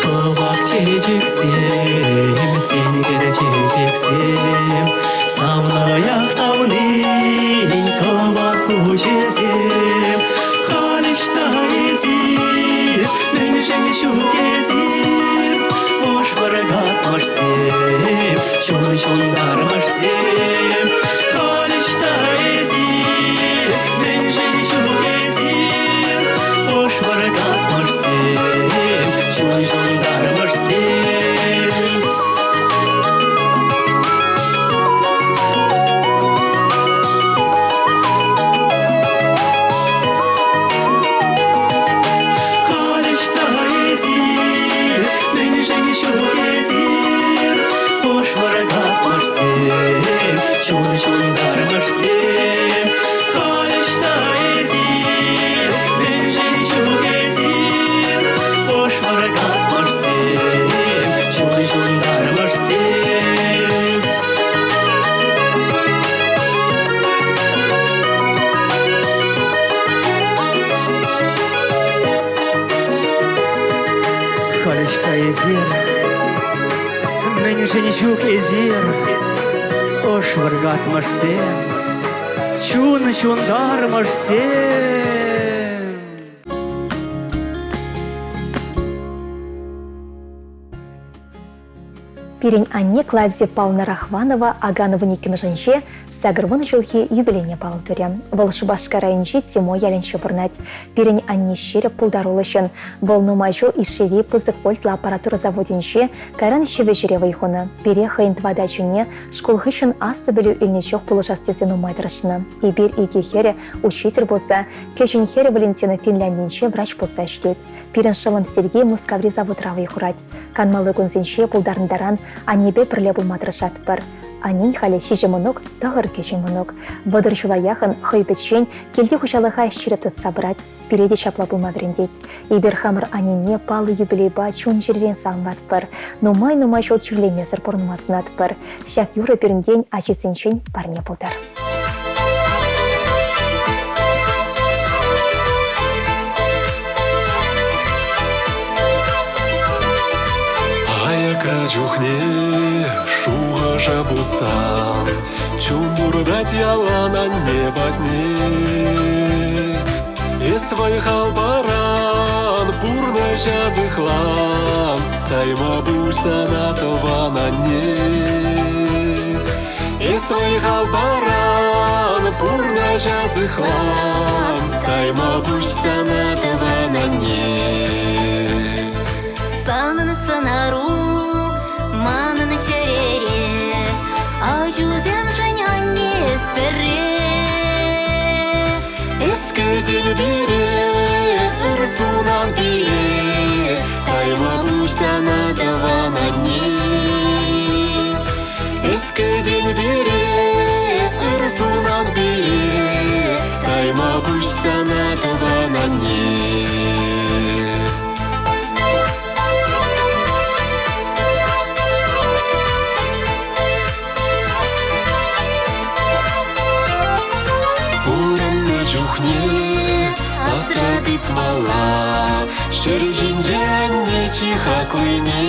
Кӑвак чечексем, сенкер чечексем, Савнаях савнин кӑвак куҫӗсем. Халь ӑҫта эсир, мӗншӗн ҫук эсир? Пуш вӑркатмӑшсем, чун ҫунтармӑшсем. Халь ӑҫта эсир, мӗншӗн ҫук эсир? Пуш вӑркатмӑшсем, чун ҫунтармӑшсем. Халь ӑҫта эсир, мӗншӗн ҫук эсир? Пуш вӑркатмӑшсем, чун ҫунтармӑшсем. Халь ӑҫта эсир, мӗншӗн ҫук эсир? Пуш вӑркатмӑшсем, чун ҫунтармӑшсем. Халь ӑҫта эсир? Мӗншӗн ҫук эсир? Ӑш вӑркатмӑшсем, чун ҫунтармӑшсем. Пирӗн анне Клавдия Павловна Рахванова Агановӑн иккӗмӗшӗнче 80 ҫулхи юбилейне паллӑ турӗ. Вӑл Шупашкар районӗнчи Тимо ялӗнче пурӑнать. Пирӗн анне ҫирӗп пултаруллӑ ҫын. Вӑл нумай ҫул Ишери пысӑк вольтлӑ аппаратура заводӗнче, кайран ҫӗвӗҫӗре вӑй хунӑ. Пире хӑйӗн тӑватӑ ачине шкул хыҫҫӑн аслӑ пӗлӳ илнӗ чух пулӑшас тесе нумай тӑрӑшнӑ. Эпир икӗ хӗрӗ учитель пулса, кӗҫӗн хӗрӗ Валентина Финляндинче врач пулса ӗҫлет. Пирӗн шӑллӑм Сергей Мускаври заводра вӑй хурать. Канмалли кунсенче пултарнӑ таран аннепе пӗрле пулма тӑрӑшатпӑр. Аннен халӗ ҫичӗ мӑнук, тӑхӑр кӗҫӗн мӑнук. 30 ҫула яхӑн хӑй пӗччен килти хуҫалӑха ҫирӗп тытса пырать. Пире те ҫапла пулма вӗрентет. Эпир хамӑр аннене паллӑ юбилейпа чун-чӗререн саламлатпӑр. Нумай-нумай ҫул чирлемесӗр пурӑнма сунатпӑр. Ҫак юрӑ пирӗнтен ачисенчен парне пултӑр. Аякра чухне шухӑша путсан чун туртать ялан анне патне. Эс вӑй-хал паран, пурнӑҫа сыхлан, тайма пуҫ сана тӑван анне. Эс вӑй-хал паран, пурнӑҫа сыхлан, тайма пуҫ сана тӑван анне. Санӑн сӑнару манӑн чӗрере, ачусемшӗн анне эс пӗрре. Эс кӗтен пире, ыр сунан пире, тайма пуҫ сана тӑван анне. Эс кӗтен пире, ыр сунан пире, тайма пуҫ сана тӑван анне. Пурӑннӑ чухне асра тытмалла ҫӗр ҫинче анне чи хаклине.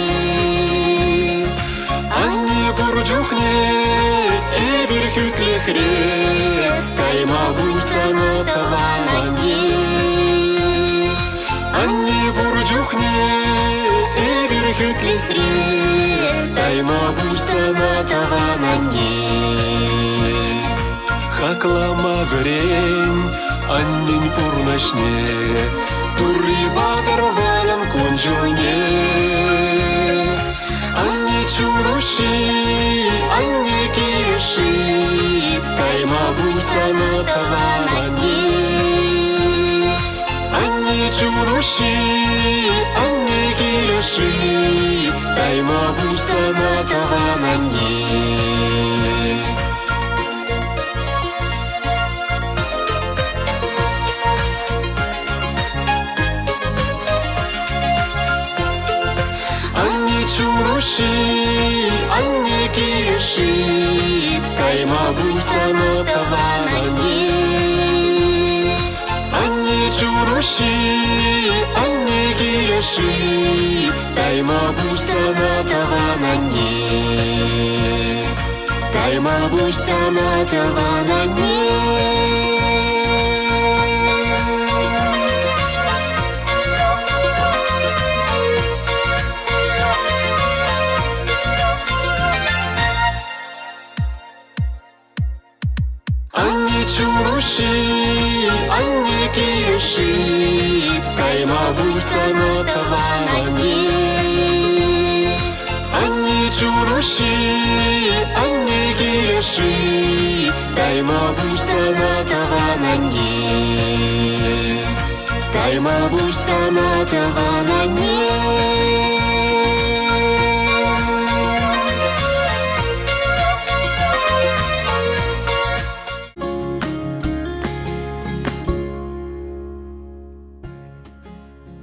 Анне пур чухне эпир хӳтлӗхре, кайма пуҫ сана тӑван анне. Анне пур чухне эпир хӳтлӗхре, тайма пуҫ сана тӑван анне. Хаклама вӗрен аннен пурнӑҫне, Турри патӑр вӑрӑм кун-ҫулне. Анне чун уҫҫи, анне килӗши, тайма пуҫ сана тӑван анне. Анне чун уҫҫи, анне килӗши, тайма пуҫ сана тӑван анне. Анне чун уҫҫи, анне килӗши, тайма пуҫ сана тӑван анне. Анне чун уҫҫи, анне килӗши, тайма пуҫ сана тӑван анне. Тайма пуҫ сана тӑван анне. Анне чун уҫҫи, анне килӗши, тайма пуҫ сана тӑван анне. Анне чун уҫҫи, анне килӗши, тайма пуҫ сана тӑван анне. Тайма пуҫ сана тӑван анне.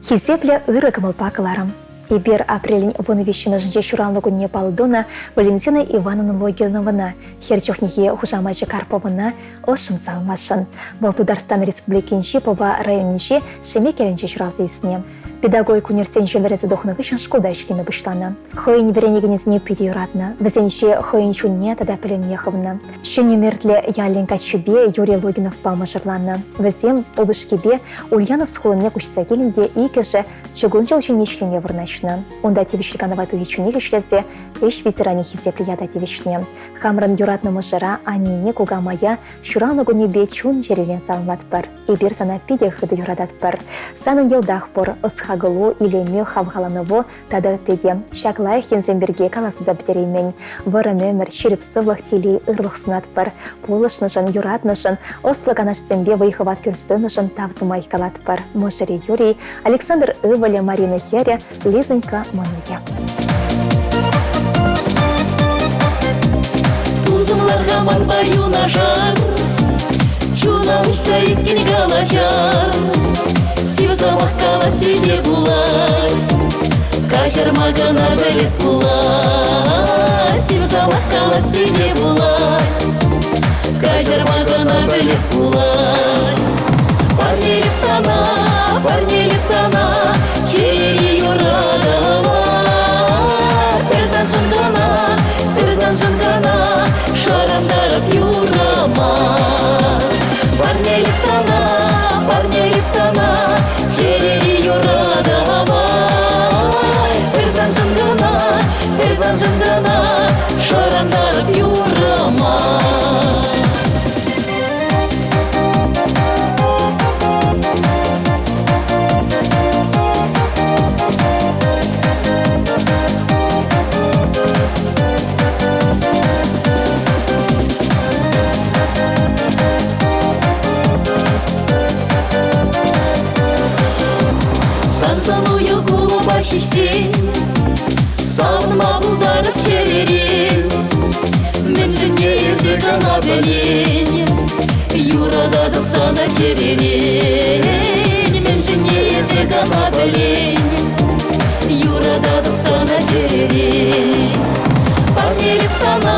Хисеплӗ ырӑ кӑмӑлпа кӑларӑм. Эпир апрелӗн 13-мӗшӗнче ҫуралнӑ кунне паллӑ тунӑ Валентина Ивановна Логиновӑна, хӗр чухнехи хушамачӗ Карповӑна ӑшшӑн саламласшӑн. Вӑл Тутарстан Республикинчи Пӑва районӗнчи Шемек ялӗнче ҫуралса ӳснӗ. Педагогика университетӗнче вӗренсе тухнӑ хыҫҫӑн шкулта ӗҫлеме пуҫланӑ. Хӑйӗн вӗренекенӗсене питӗ юратнӑ, вӗсенче хӑйӗн чунне тата пӗлӗвне хывнӑ. Ҫӗнӗ Мертлӗ ялӗн каччипе Юрий Логиновпа мӑшӑрланнӑ. Вӗсем упӑшкипе Ульяновск хулине куҫса килнӗ те иккӗшӗ чукун ҫул ҫине ӗҫлеме вырнаҫнӑ. Унта тивӗҫлӗ канӑва тухичченех ӗҫлесе ӗҫ ветеранӗ хисеплӗ ята тивӗҫнӗ. Хамӑрӑн юратнӑ мӑшӑра, аннене, кукамая ҫуралнӑ кунӗпе чун-чӗререн саламлатпӑр. Эпир сана питӗ хытӑ юрататпӑр. Санӑн йӑлтах пур, ӑс-хакӑлу, илемӳ, хавхаланӑву тата ытти те. Ҫак лайӑх енсем пирки каласа та пӗтереймен. Вӑрӑм ӗмӗр, ҫирӗп сывлӑх, телей, ырлӑх сунатпӑр. Пулӑшнӑшӑн, юратнӑшӑн, ӑслӑ канашсемпе вӑй-хӑват кӳрсе тӑнӑшӑн тав сӑмах калатпӑр. Мӑшӑрӗ Юрий, Александр ывӑлӗ, Марина хӗрӗ, Лизонька мӑнукӗ. Тусӑмлӑха манпа юнашар, Чуна уҫса иккӗн калаҫар. Сив сӑмах каласси те пулать, Каҫарма кӑна пӗлес пулать. Сив сӑмах каласси те пулать, Каҫарма кӑна пӗлес пулать. Парнелеп сана, парнелеп сана Чӗрери юратӑва. Пӗр саншӑн кӑна, пӗр саншӑн кӑна Шӑрантарап юррӑма. Парнелеп сана, парнелеп сана Чӗрери юратӑва. Пӗр саншӑн кӑна, пӗр саншӑн кӑна Шӑрантарап юррӑма. Сан сӑнуйӑ кулӑпа ҫиҫсен, Савӑнма пултарӑп чӗререн. Мӗншӗнне эсӗ кӑна пӗлен, Юрататӑп сана чӗререн. Мӗншӗнне эсӗ кӑна пӗлен, Юрататӑп сана чӗререн. Парнелеп сана,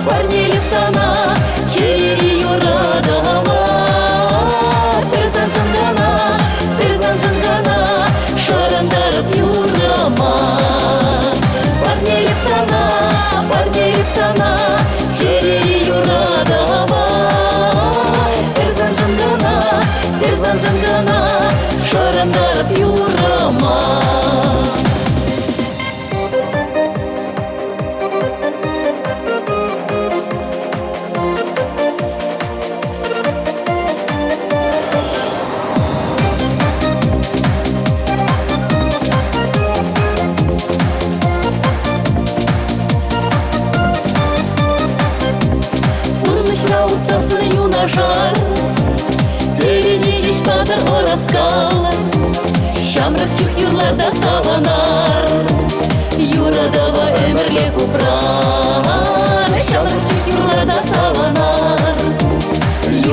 парнелеп сана Чӗрери юратӑва. Пӗр саншӑн кӑна, пӗр саншӑн кӑна Шӑрантарӑп юррӑма. Парнелеп сана, парнелеп сана Чӗрери юратӑва. Пӗр саншӑн кӑна, пӗр саншӑн кӑна Шӑрантарӑп юррӑма. Пурнӑҫра утсассӑн юнашар, Телейне ҫеҫ патӑр ӑраскал. Ҫамрӑк чух юрлар та савӑнар, Юратӑва ӗмӗрлӗх упрар. Ҫамрӑк чух юрлар та савӑнар,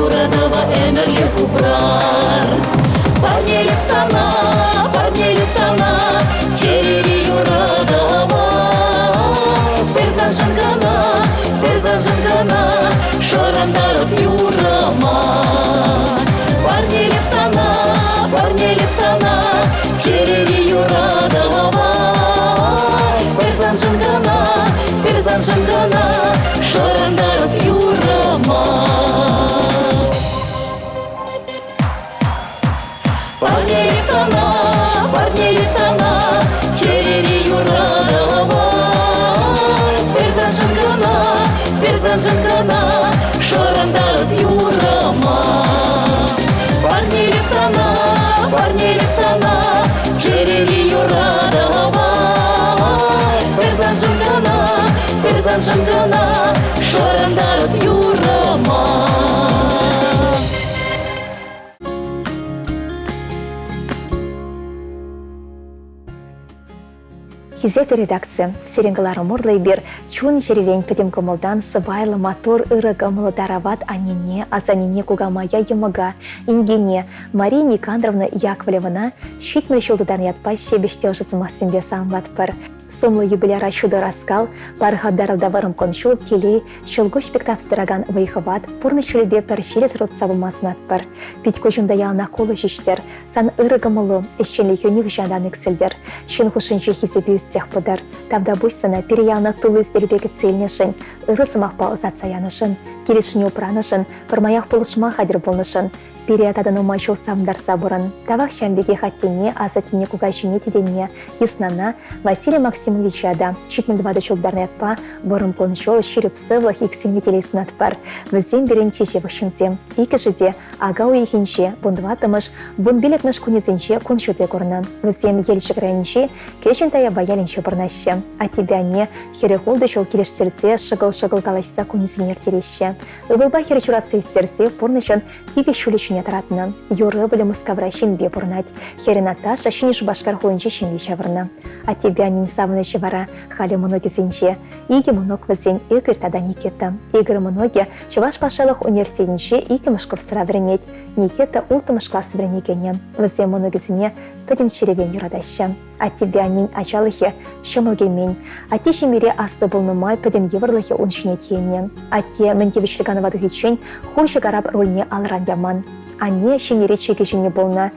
Юратӑва ӗмӗрлӗх упрар. Парнелеп сана, парнелеп сана Чӗрери юратӑва. Пӗр саншӑн кӑна, пӗр саншӑн кӑна Шӑрантарӑп юррӑма. Парнелеп сана, парнелеп сана Чӗрери юратӑва. Пӗр саншӑн кӑна, пӗр саншӑн кӑна Шӑрантарӑп юррӑма. Парнелеп сана, парнелеп сана Чӗрери юратӑва. Пӗр саншӑн кӑна, пӗр саншӑн кӑна Шӑрантарӑп юррӑма. Парнелеп сана, парнелеп сана Чӗрери юратӑва. Пӗр саншӑн кӑна, пӗр саншӑн кӑна Шӑрантарӑп юррӑма. Хисеплӗ редакци, сирӗн кӑларӑм урлӑ эпир чун-чӗререн пӗтӗм кӑмӑлтан сӑпайлӑ, маттур, ырӑ кӑмӑллӑ тарават аннене, асаннене, кукамая, йӑмӑка, инкене Мария Никандровна Яковлевӑна 70 ҫул тытан ятпа ҫепӗҫ те ӑшӑ сӑмахсемпе саламлатпӑр. Сумлӑ юбиляра ҫутӑ ӑраскал, пархатарлӑ та вӑрӑм кун-ҫул, телей, ҫӑлкуҫ пек тапстаракан вӑй-хӑват, пурнӑҫ ҫулӗпе пӗр ҫилӗсӗр утса пыма сунатпӑр. Пит-куҫунта яланах кулӑ ҫиҫтӗр, сан ырӑ кӑмӑлу, ӗҫченлӗхӳ нихӑҫан та ан иксӗлтӗр. Ҫын хушшинче хисепӳ ӳссех пытӑр. Тавтапуҫ сана пире яланах тулли сӗтелпе кӗтсе илнӗшӗн, ырӑ сӑмахпа ӑсатса янӑшӑн, килӗшӳне упранӑшӑн, пӗрмаях пулӑшма хатӗр пулнӑшӑн. Пире тата нумай ҫул савӑнтарса пурӑн. Тавах ҫавӑн пекех аттене, асаттене, кукаҫине, тетене, йыснана, Василий Максимовича та 74 ҫул тӑрнӑ ятпа вӑрӑм кун-ҫул, ҫирӗп сывлӑх, иксӗлми телей сунатпӑр. Вӗсем пирӗн чи ҫывӑх ҫынсем. Иккӗшӗ те ака уйӑхӗнче, вунтӑваттӑмӗш, вунпиллӗкмӗш кунӗсенче кун ҫути курнӑ. Вӗсем Елчӗк районӗнчи Кӗҫӗн Таяпа ялӗнче пурӑнаҫҫӗ. Аттепе анне 46 ҫул килӗштерсе шӑкӑл-шӑкӑл калаҫса кунӗсене ирттереҫҫӗ. Ывӑлпа хӗр ҫуратса ӳстерсе пурнӑҫӑн икӗ ҫулӗ ҫине тӑратнӑ. Юр ывӑлӗ Мускавра ҫемьепе пурӑнать. Хӗрӗ Наташа Ҫӗнӗ Шупашкар хулинче ҫемье ҫавӑрнӑ. Аттепе аннен савӑнӑҫӗ вара халӗ мӑнукӗсенче. Икӗ мӑнук вӗсен Игорь тата Никита. Игорь мӑнукӗ Чӑваш патшалӑх университетӗнче иккӗмӗш курсра вӗренет. Никита улттӑмӗш класс вӗренекенӗ. Вӗсем мӑнукӗсене пӗтӗм чӗререн юратаҫҫӗ. Аттепе аннен ачалӑхӗ ҫӑмӑл килмен. Атте ҫемьере аслӑ пулнӑ май пӗтӗм йывӑрлӑхӗ ун ҫине тиеннӗ. Атте мӗн тивӗҫлӗ канӑва тухиччен хурҫӑ карап рульне алран яман. Анне ҫемьере чи кӗҫӗнни пулнӑ.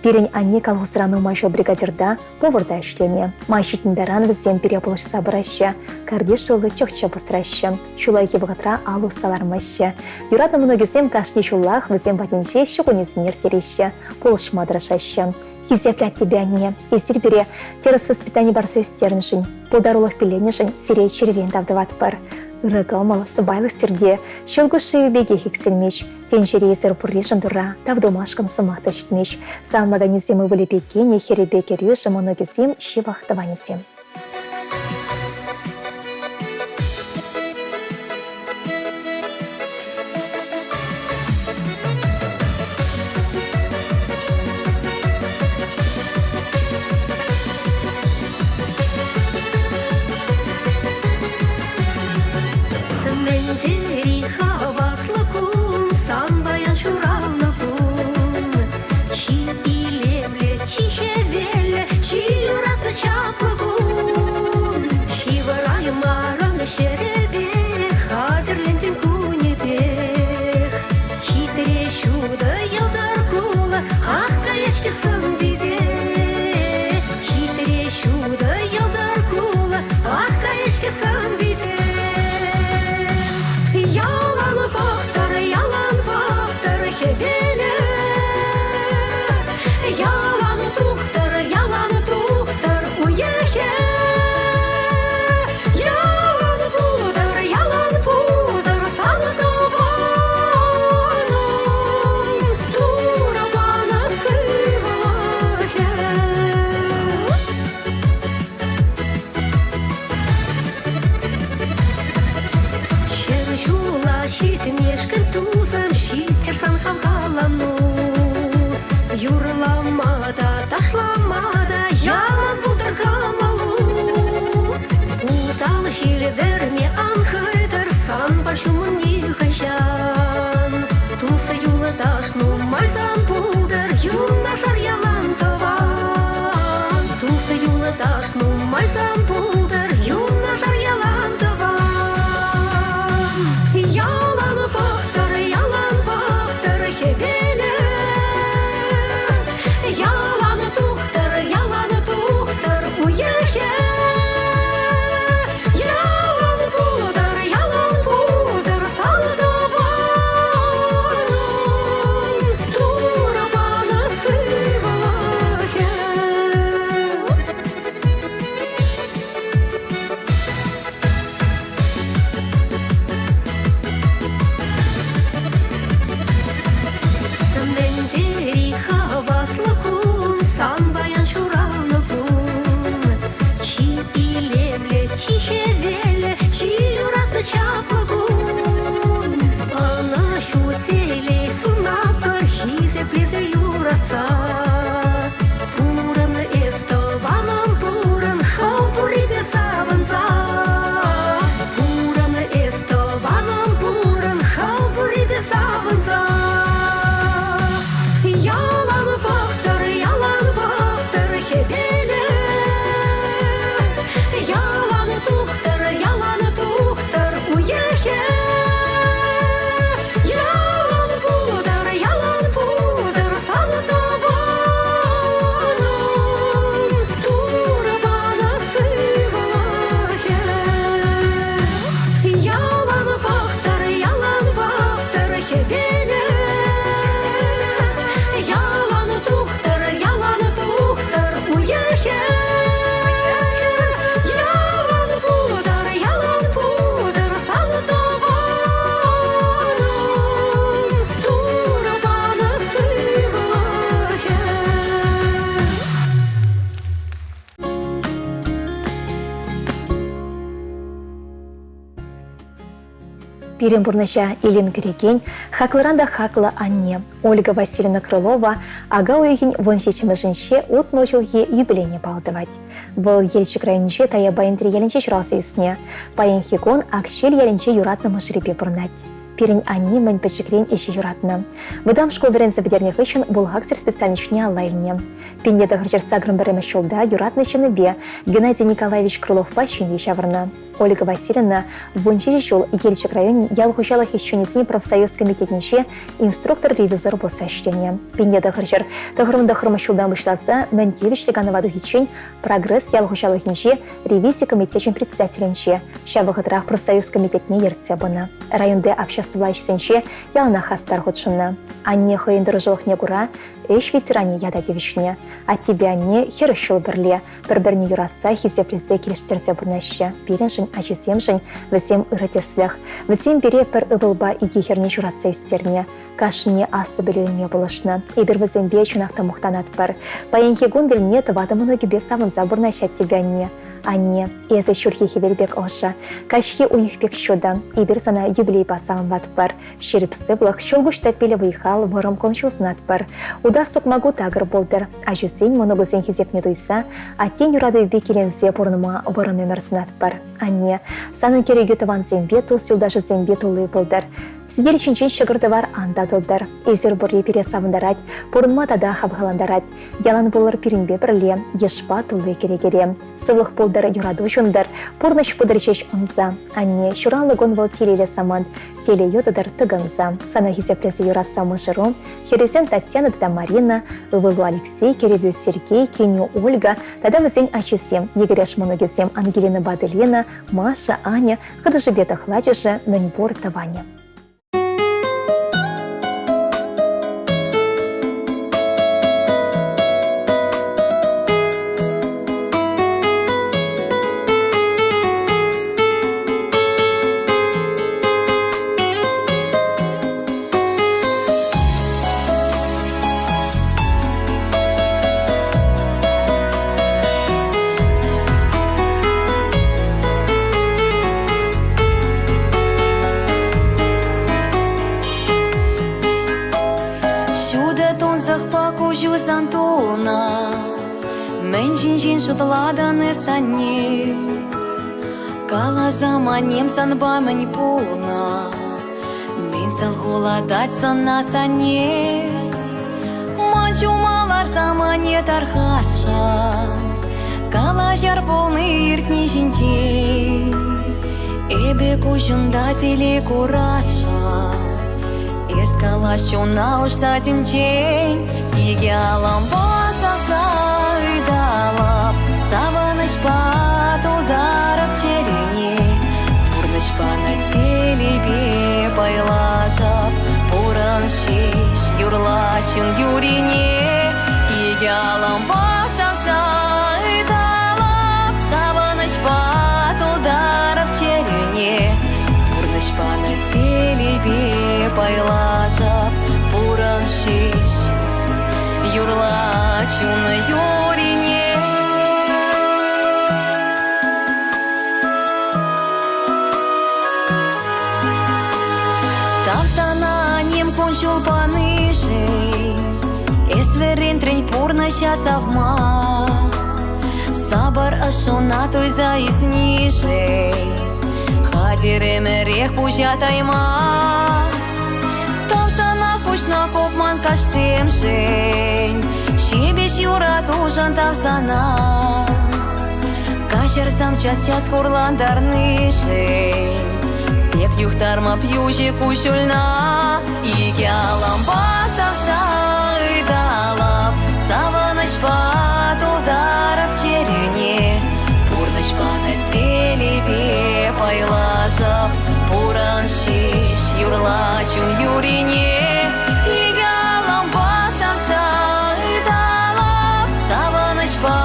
Пирӗн анне колхозра нумай ҫул бригадирта, поварта ӗҫленӗ. Май ҫитнӗ таран вӗсем пире пулӑшса пыраҫҫӗ, картиш тулли чӑх-чӗп усраҫҫӗ. Ҫуллахи вӑхӑтра алӑ усса лармаҫҫӗ. Юратнӑ мӑнукӗсем кашни ҫуллах вӗсем патӗнче ҫу кунӗсене ирттереҫҫӗ, пулӑшма тӑрӑшаҫҫӗ. Хисеплӗ аттепе анне, эсир пире тӗрӗс воспитани парса ӳстернӗшӗн, пултарулӑх пилленӗшӗн сире чӗререн тав тӑватпӑр. Ырӑ кӑмӑл, сӑпайлӑх сирте ҫӑлкуҫ шывӗ пекех иксӗлмест. Тӗнчере эсир пурришӗн Турра тав тумашкӑн сӑмах та ҫитмест. Саламлаканӗсем ывӑлӗпе кинӗ, хӗрӗпе кӗрӳшӗ, мӑнукӗсем, ҫывӑх тӑванӗсем. Мӗн тери хаваслӑ кун, сан паян ҫуралнӑ кун. Чи илемлӗ, чи хӗвеллӗ, чи юратнӑ чаплӑ кун. Ҫывӑраймарӑн ҫӗрӗпе, хатӗрлентӗн кунӗпех. Хитре ҫутӑ йӑлтӑр кулӑ, ах каять-ҫке сӑн-пите. Хитре ҫутӑ йӑлтӑр кулӑ, ах каять-ҫке сӑн-пите. Ялан пӑхтӑр, ялан пӑхтӑр хӗвелӗ. Ялан тухтӑр, ялан тухтӑр уйӑхӗ. Ялан пултӑр, ялан пултӑр сан тӑванӑм. Пирӗн пурнӑҫа илем кӳрекен, хаклӑран та хаклӑ анне Ольга Васильевна Крылова ака уйӑхӗн 17-мӗшӗнче 60 ҫулхи юбилейне паллӑ тӑвать. Вӑл Елчӗк районӗнчи Таяпа Энтри ялӗнче ҫуралса ӳснӗ. Паянхи кун Акчел ялӗнче юратнӑ мӑшӑрӗпе пурӑнать. Пирӗн анне мӗн пӗчӗкрен ӗҫе юратнӑ. Вӑтам шкул вӗренсе пӗтернӗ хыҫҫӑн бухгалтер специальноҫне алла илнӗ. 1981 ҫулта юратнӑ ҫыннипе Геннадий Николаевич Крыловпа ҫемье ҫавӑрнӑ. Ольга Васильевна 17 ҫул Елчӗк районӗн ял хуҫалӑх ӗҫченӗсен профсоюз комитетӗнче инструктор-ревизор пулса ӗҫленӗ. 1999 ҫултан пуҫласа мӗн тивӗҫлӗ канӑва тухиччен «Прогресс» ял хуҫалӑхӗнче ревизи комитечӗн председателӗнче, ҫав вӑхӑтрах профсоюз комитетне ертсе пынӑ. Районти обществӑлла ӗҫсенче яланах хастар хутшӑннӑ. Анне хӑйӗн тӑрӑшулӑхне кура ӗҫ ветеранӗ ята тивӗҫнӗ. Аттепе анне 40 ҫул пӗрле пӗр-пӗрне юратса, хисеплесе килӗштерсе пурӑнаҫҫӗ. Пирӗншӗн, ачисемшӗн вӗсем ырӑ тӗслӗх. Вӗсем пире пӗр ывӑлпа икӗ хӗрне ҫуратса ӳстернӗ. Кашнине аслӑ пӗлӳ илме пулӑшнӑ. Эпир вӗсемпе чӑнах та мухтанатпӑр. Паянхи кун тӗлне тӑватӑ мӑнукӗпе савӑнса пурӑнаҫҫӗ аттепе анне. Анне, эсӗ ҫурхи хӗвел пек ӑшӑ, каҫхи уйӑх пек ҫутӑ. Эпир сана юбилейпа саламлатпӑр. Ҫирӗп сывлӑх, ҫӑлкуҫ таппиллӗ вӑй-хал, вӑрӑм кун-ҫул сунатпӑр. Утас сукмаку такӑр пултӑр. Ачусен, мӑнукусен хисепне туйса, аттен юратӑвӗпе киленсе пурӑнма вӑрӑм ӗмӗр сунатпӑр. Анне, санӑн кӗрекӳ тӑвансемпе, тус-юлташусемпе тулли пултӑр. Сӗтел ҫинчен ҫӑкӑр-тӑвар ан татӑлтӑр. Эсир пурри пире савӑнтарать, пурӑнма тата хавхалантарать. Ялан пулӑр пирӗнпе пӗрле, йышпа тулли кӗрекере. Сывлӑх пултӑр, юрату ҫунтӑр, пурнӑҫ пытӑр ҫеҫ ӑнса. Анне, ҫуралнӑ кун вӑл телейлӗ самант, телее тӑтӑр тӑкӑнса. Сана хисеплесе юратса мӑшӑру, хӗрӗсем Татьяна тата Марина, ывӑлу Алексей, кӗрӗвӳ Сергей, кинӳ Ольга тата вӗсен ачисем, йӗкӗреш мӑнукӗсем Ангелинӑпа Аделина, Маша, Аня, хӑтӑшӗпе тӑхлачӑшӗ, мӗнпур тӑванӗ. Ҫутӑ тунсӑхпа куҫу сан тулнӑ, Мӗн ҫинчен шутлатӑн эс, анне? Каласам, аннем, санпа мӗн пулнӑ? Мӗн салхулатать сана, санне? Ман ҫума ларсам, анне, тархасшӑн, Калаҫар пулни иртни ҫинчен. Эпӗ куҫунта телей курасшӑн, Эс калаҫ чуна уҫса темчен, Икӗ алампа савса ыталап, Савӑнӑҫпа тултарӑп чӗрене. Пурнӑҫ панӑ телейпе пайлашӑп, Пурӑн ҫеҫ, юрла чун юрине. Икӗ алампа савса ыталап, Савӑнӑҫпа тултарӑп чӗрене. Пурнӑҫ панӑ телейпе пайлашӑп, Пурӑн ҫеҫ, юрла чун юрине. Тав сана ним кун-ҫул панишӗн, Эс вӗрентрӗн пурнӑҫа савма. Сапӑр ӑшшуна туйса ӳснишӗн Хатӗр ӗмӗрех пуҫа тайма. Тав сана куҫна хупман каҫсемшӗн, Ҫепӗҫ юратушӑн тав сана. Каҫарсам час-час хурлантарнишӗн, Тек юхтармап юҫӗ куҫҫульна. Икӗ алампа савса ыталап, Савӑнӑҫпа тултарап чӗрӳне. Пурнӑҫ панӑ телейпе пайлашӑп, Пурӑн ҫеҫ, юрла чун юрине. Икӗ алампа савса ыталап, Савӑнӑҫпа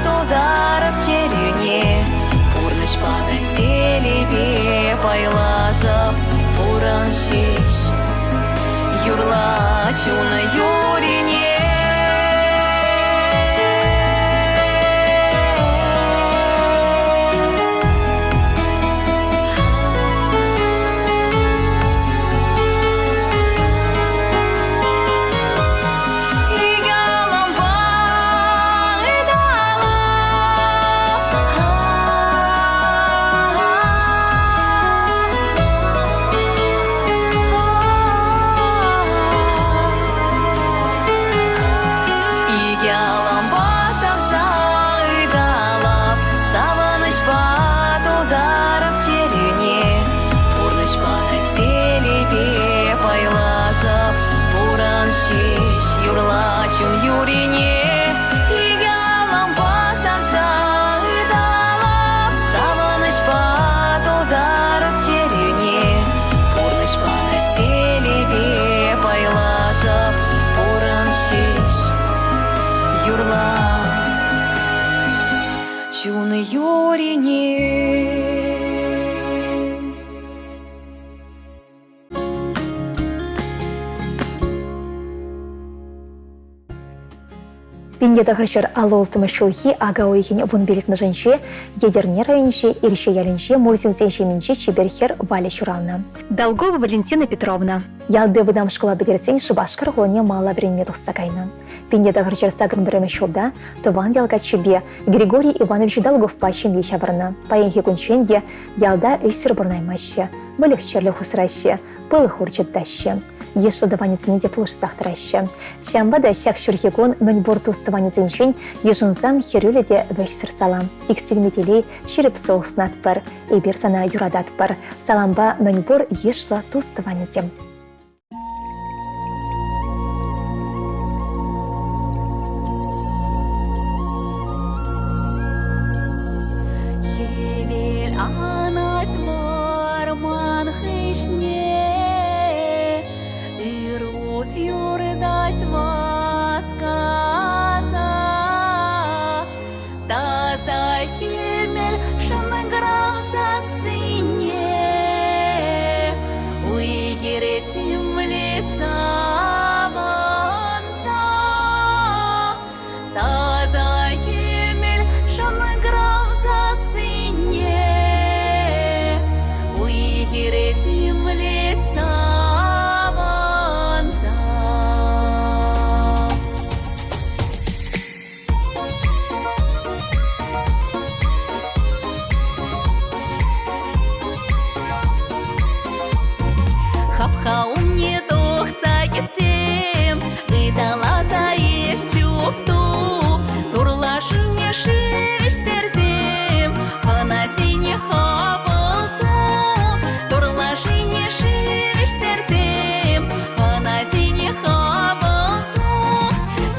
тултарап чӗрӳне. Пурнӑҫ панӑ телейпе пайлашӑп, Пурӑн ҫеҫ, юрла чун юрине. 1956 ҫулхи ака уйӑхӗн 15-мӗшӗнче Етӗрне районӗнчи Ирҫе ялӗнче Мурзинсен ҫемйинче чипер хӗр Валя ҫуралнӑ. Долгова Валентина Петровна. Ялти вӑтам шкула пӗтерсен Шупашкар хулине малалла вӗренме тухса кайнӑ. 1981 ҫулта тӑван ял каччипе Григорий Иванович Долговпа ҫемье ҫавӑрнӑ. Паянхи кунччен те ялта ӗҫсӗр пурӑнаймаҫҫӗ, выльӑх-чӗрлӗх усраҫҫӗ, пыл хурчӗ тытаҫҫӗ. Йышлӑ тӑванӗсене те пулӑшсах тӑраҫҫӗ. Ҫавӑнпа та ҫак ҫурхи кун мӗнпур тус-тӑванӗсенчен йышӑнсам хӗрӳллӗ те вӗҫсӗр салам. Иксӗлми телей, ҫирӗп сывлӑх сунатпӑр. Эпир сана юрататпӑр. Салампа мӗнпур йышлӑ тус-тӑванӗсем. Хӗвел анать вӑрман хыҫне, Ир-ут юртать васкаса. Таса кӗмӗл шӑнкӑрав сассине Уй-хире тимлет савӑнса. Таса кӗмӗл шӑнкӑрав сассине Уй-хире тимлет савӑнса. Хапха умне тухса кӗтсем, ыталаса эс чупту, турлашине шыв ӗҫтерсем, хӑнасене хапӑл ту. Турлашине шыв ӗҫтерсем, хӑнасене хапӑл ту.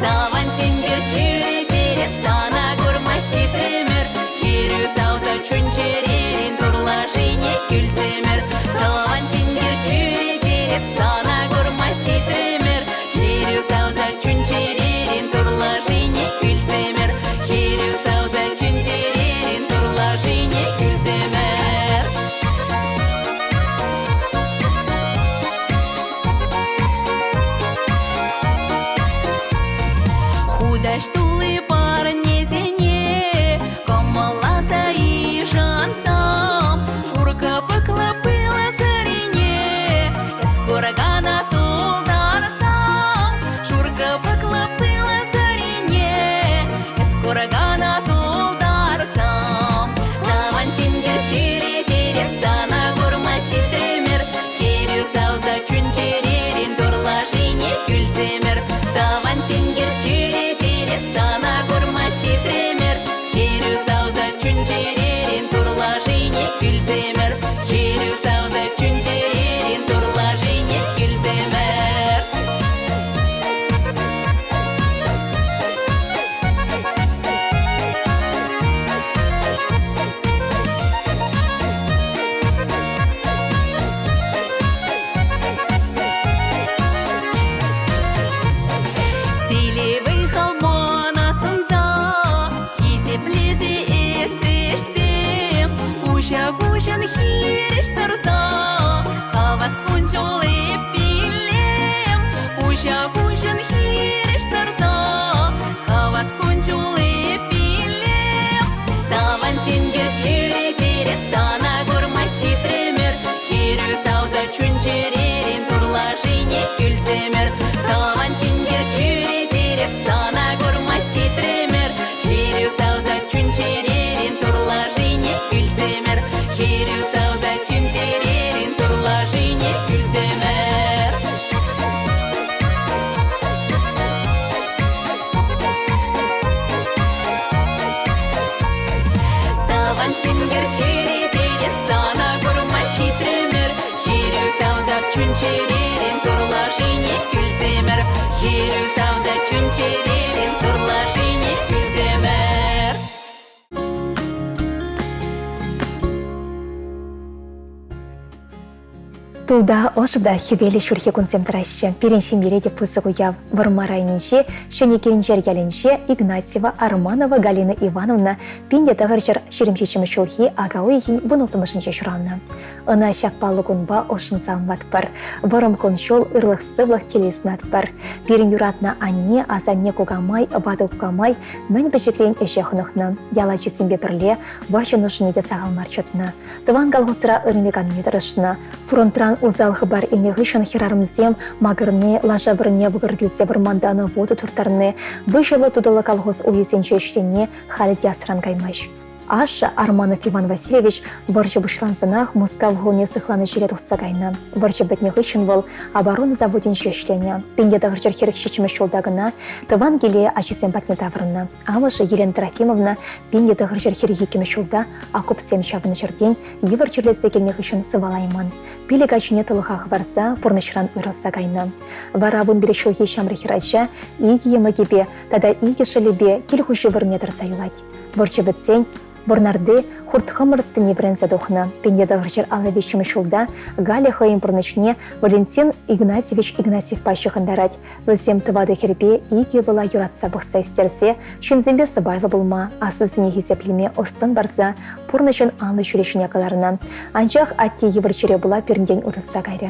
Тӑван тинкер чӳречерен сана курма ҫитрӗмӗр, Хӗрӳ савса чун-чӗререн турлашине кӳлтӗмӗр. Тӑван тинкер чӳречерен сана курма ҫитрӗмӗр, Хӗрӳ савса чун-чӗререн турлашине кӳлтӗмӗр. Хӗрӳ савса чун-чӗререн турлашине кӳлтӗмӗр. Хутаҫ тулли парнесене кӑмӑлласа йышӑнсам, шур кӑпӑклӑ пыллӑ сӑрине эс куракана тултарсам, шур кӑпӑклӑ пыллӑ сӑрине эс куракана тултарсам. Тӑван тинкер чӳречерен сана курма ҫитрӗмӗр, Хӗрӳ савса чун-чӗререн турлашине кӳлтӗмӗр. Тӑван тинкер чӳречерен сана курма ҫитрӗмӗр. Хӗрӳ савса чун-чӗререн турлашине кӳлтӗмӗр. Хӗрӳ савса чун-чӗререн турлашине кӳлтӗмӗр. Телевый хамана сӑнса хисеплесе эсрешсем куҫа-куҫӑн хирӗҫ тӑрса хавас кун-ҫул эппилем куҫа-куҫӑн хирӗҫ тӑрса хавас кун-ҫул эппилем Тӑван тинкер чӳречерен сана курма ҫитрӗмӗр Хӗрӳ савса чун-чӗререн турлашине кӳлтӗмӗр. Тӑван тинкер чӳречерен сана курма ҫитрӗмӗр. Хӗрӳ савса чун-чӗререн турлашине кӳлтӗмӗр. Хӗрӳ савса чун-чӗререн турлашине кӳлтӗмӗр. Тӑван тинкер чӳречерен сана курма ҫитрӗмӗр. Хӗрӳ савса чун-чӗререн турлашине кӳлтӗмӗр. Хӗрӳ савса чун-чӗререн турлашине кӳлтӗмӗр. Тулта ӑшӑ та хӗвеллӗ ҫурхи кунсем тӑраҫҫӗ. Пирӗн ҫемьере те пысӑк уяв. Вӑрмар районӗнчи Ҫӗнӗ Киренчер ялӗнче Игнатьева Арманова Галина Ивановна 1927 ҫулхи ака уйӑхӗн вунулттӑмӗшӗнче ҫуралнӑ. Ӑна ҫак паллӑ кунпа ӑшшӑн саламлатпӑр. Вӑрӑм кун-ҫул, ырлӑх-сывлӑх телей сунатпӑр. Пирӗн юратнӑ анне, асанне, кукамай, ватӑ кукамай мӗн пӗчӗкрен ӗҫе хӑнӑхнӑ. Ял ачисемпе пӗрле вӑрҫӑ нушине те сахал мар чӑтнӑ. Тӑван колхозра ырми-канми тӑрӑшнӑ. Фронтран усал хыпар илнӗ хыҫҫӑн хӗрарӑмсем макӑрни, лаша вырӑнне вӑкӑр кӳлсе вӑрмантан вутӑ турттарни, выҫӑллӑ-тутӑллӑ колхоз уйӗсенче ӗҫлени халӗ те асран каймасть. Ашшӗ Арманов Иван Васильевич вӑрҫӑ пуҫлансанах Мускав хулине сыхланӑ ҫӗре тухса кайнӑ. Вӑрҫӑ пӗтнӗ хыҫҫӑн вӑл оборона заводӗнче ӗҫленӗ. 1947 ҫулта кӑна тӑван киле ачисем патне таврӑннӑ. Амӑшӗ Елена Трофимовна 1942 ҫулта окопсем чавнӑ ҫӗртен йывӑр чирлесе килнӗ хыҫҫӑн сывалайман. Пилӗк ачине тӑлӑха хӑварса пурнӑҫран уйрӑлса кайнӑ. Вара 11 ҫулхи ҫамрӑк хӗрача икӗ йӑмӑкӗпе тата икӗ шӑллӗпе кил хуҫи вырӑнне тӑрса юлать. Вӑрҫӑ пӗтсен Вӑрнарти хурт-хӑмӑр ӑстине вӗренсе тухнӑ. 1953 ҫулта Галя хӑйӗн пурнӑҫне Валентин Игнатьевич Игнатьевпа ҫыхӑнтарать. Вӗсем тӑватӑ хӗрпе икӗ ывӑла юратса пӑхса ӳстерсе ҫынсемпе сӑпайлӑ пулма, аслисене хисеплеме ӑс-тӑн парса пурнӑҫӑн анлӑ ҫулӗ ҫине кӑларнӑ. Анчах атте йывӑр чире пула пирӗнтен уйрӑлса кайрӗ.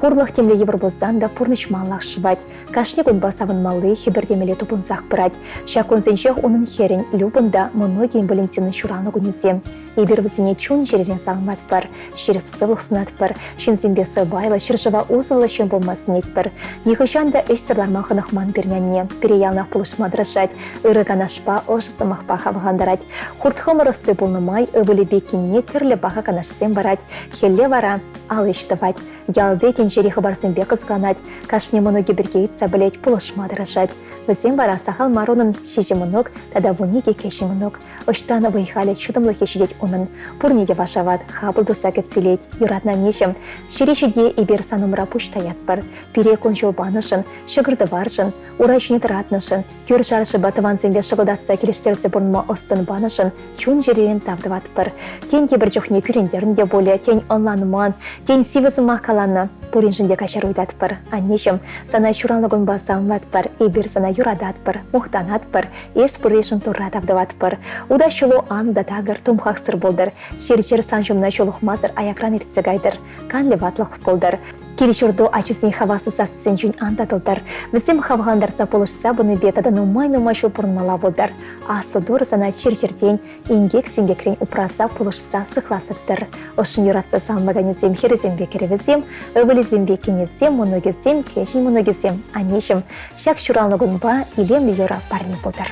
Хурлӑх темле йывӑр пулсан та пурнӑҫ маллах шӑвать. Кашни кунпа савӑнмалли, хӗпӗртемелли тупӑнсах пырать. Ҫак кунсенчех унӑн хӗрӗн Любӑн та мӑнукӗн Валентинӑн ҫуралнӑ кунӗсем. Эпир вӗсене чун-чӗререн саламлатпӑр, ҫирӗп сывлӑх сунатпӑр, ҫынсемпе сӑпайлӑ, ҫӗршыва усӑллӑ ҫын пулма сӗнетпӗр. Нихӑҫан та ӗҫсӗр ларма хӑнӑхман пирӗн анне. Пире яланах пулӑшма тӑрӑшать, ырӑ канашпа, ӑшӑ сӑмахпа хавхалантарать. Хурт-хӑмӑр ӑсти пулнӑ май ывӑлӗпе кинне тӗрлӗ паха канашсем парать, хӗлле вара ал ӗҫ тӑвать. Ялти тӗнчери хыпарсемпе кӑсӑкланать, кашни мӑнукӗ пирки ыйтса пӗлет, пулӑшма тӑрӑшать. Вӗсем вара сахал мар унӑн ҫичӗ мӑнук тата 12 кӗҫӗн мӑнук. Ӑҫтан вӑй-халӗ чӑтӑмлӑхӗ ҫитет унӑн. Пурне те вашават, хапӑл туса кӗтсе юратнӑ аннеҫӗм. Ҫӗре ҫити эпир сан умра пуҫ таятпӑр. Пире кун-ҫул панӑшӑн, ҫӑкӑр-тӑваршӑн, ура ҫине тӑратнӑшӑн, кӳршӗ-аршӑпа тӑвансемпе шӑкӑлтатса килӗштерсе пурӑнма ӑс-тӑн панӑшӑн чун-чӗререн тав тӑватпӑр. Тен, тепӗр чухне кӳрентернӗ те пулӗ, тен, ӑнланман, тен, сивӗ сӑмах каланӑ. Пуриншӗн те каҫару ыйтатпӑр. Аннеҫӗм, сана ҫуралнӑ кунпа саламлатпӑр, эпир сана юрататпӑр, мухтанатпӑр, Эс пурришӗн Турра тав тӑватпӑр. Ута ҫулу ан та такӑр, тумхахсӑр пултӑр. Чир-чӗр сан ҫумна ҫулӑхмасӑр аякран иртсе кайтӑр. Канлӗ ватлӑх пултӑр. Кил-ҫурту ачисен хаваслӑ сассисенчен ан татӑлтӑр. Вӗсем хавхалантарса пулӑшса пынипе тата нумай-нумай ҫул пурӑнмалла пултӑр. Аслӑ Турӑ сана чир-чӗртен, инкек-синкекрен упраса, пулӑшса, сыхласа тӑтӑр. Ӑшшӑн юратса саламлаканӗсем хӗрӗсемпе кӗрӗвӗсем, ывӑлӗсемпе кинӗсем, мӑнукӗсем, кӗҫӗн мӑнукӗсем, аннеҫӗм, Ҫак ҫуралнӑ кунпа илемлӗ юрӑ парне пултӑр.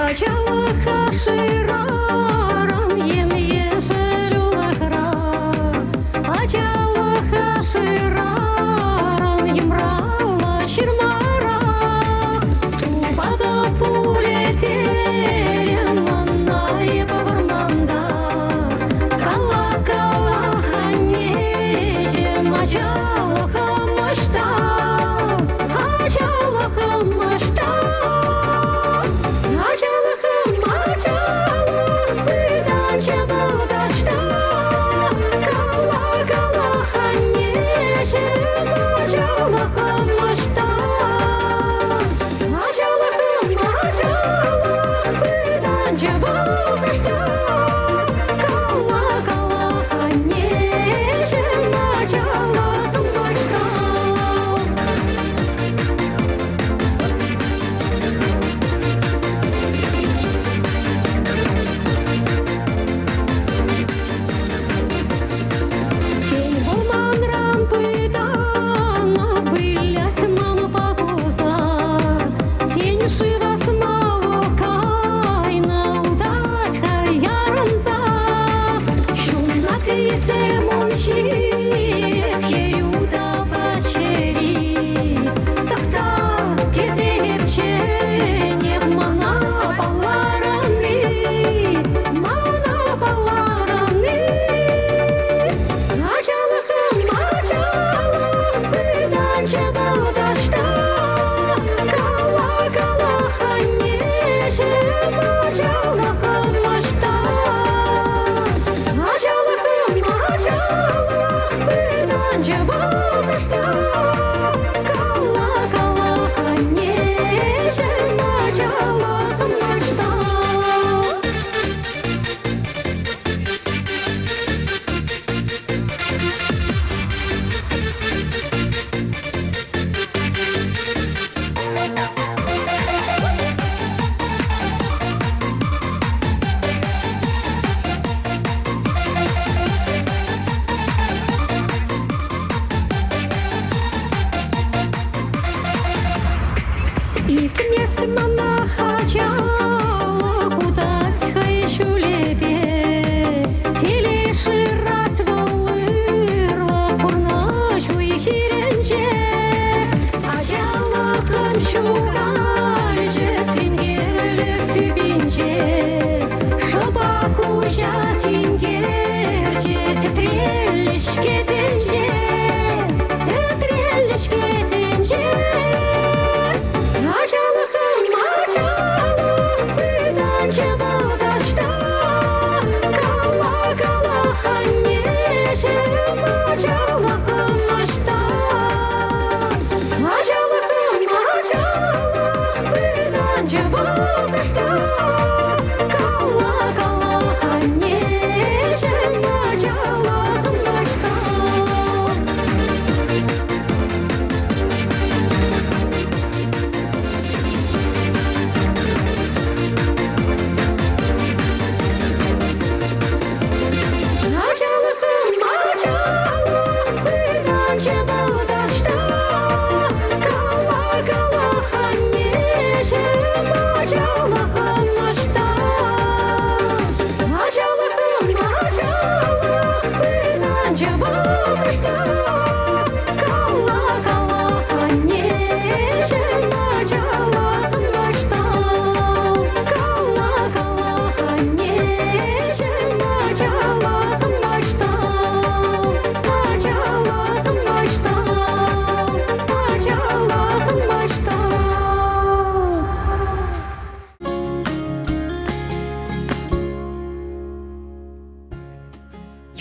Ачалӑха шырарӑм ем-ешӗл улӑхра, Ачалӑха шырарӑм йӑмраллӑ ҫырмара. Тупата пулӗ терӗм ӑна эп вӑрманта. Кала-кала, аннеҫӗм, ачалӑхӑм ӑҫта? Ачалӑхӑм ӑҫта? Ачалӑхӑм, ачалӑх пытанчӗ вӑл таҫта. Кала-кала, аннеҫӗм, ачалӑхӑм ӑҫта? Ачалӑхӑм, ачалӑх пытанчӗ вӑл таҫта. Кала-кала, аннеҫӗм, ачалӑхӑм ӑҫта? Тен, вӑл манран пытаннӑ, вылять манпа кулса. Тен, шыва сма вӑл кайнӑ, утать халь ярӑнса. Ҫунат кӗресем ун ҫине, хӗрӳ тапать чӗри. Тӑхта, тесе чӗнеп мана палларӑн-и? Мана палларӑн-и? Ачалӑхӑм, ачалӑх, пытанчӗ вӑл таҫта. Кала, кала, аннеҫӗм, ачалӑхӑм ӑҫта?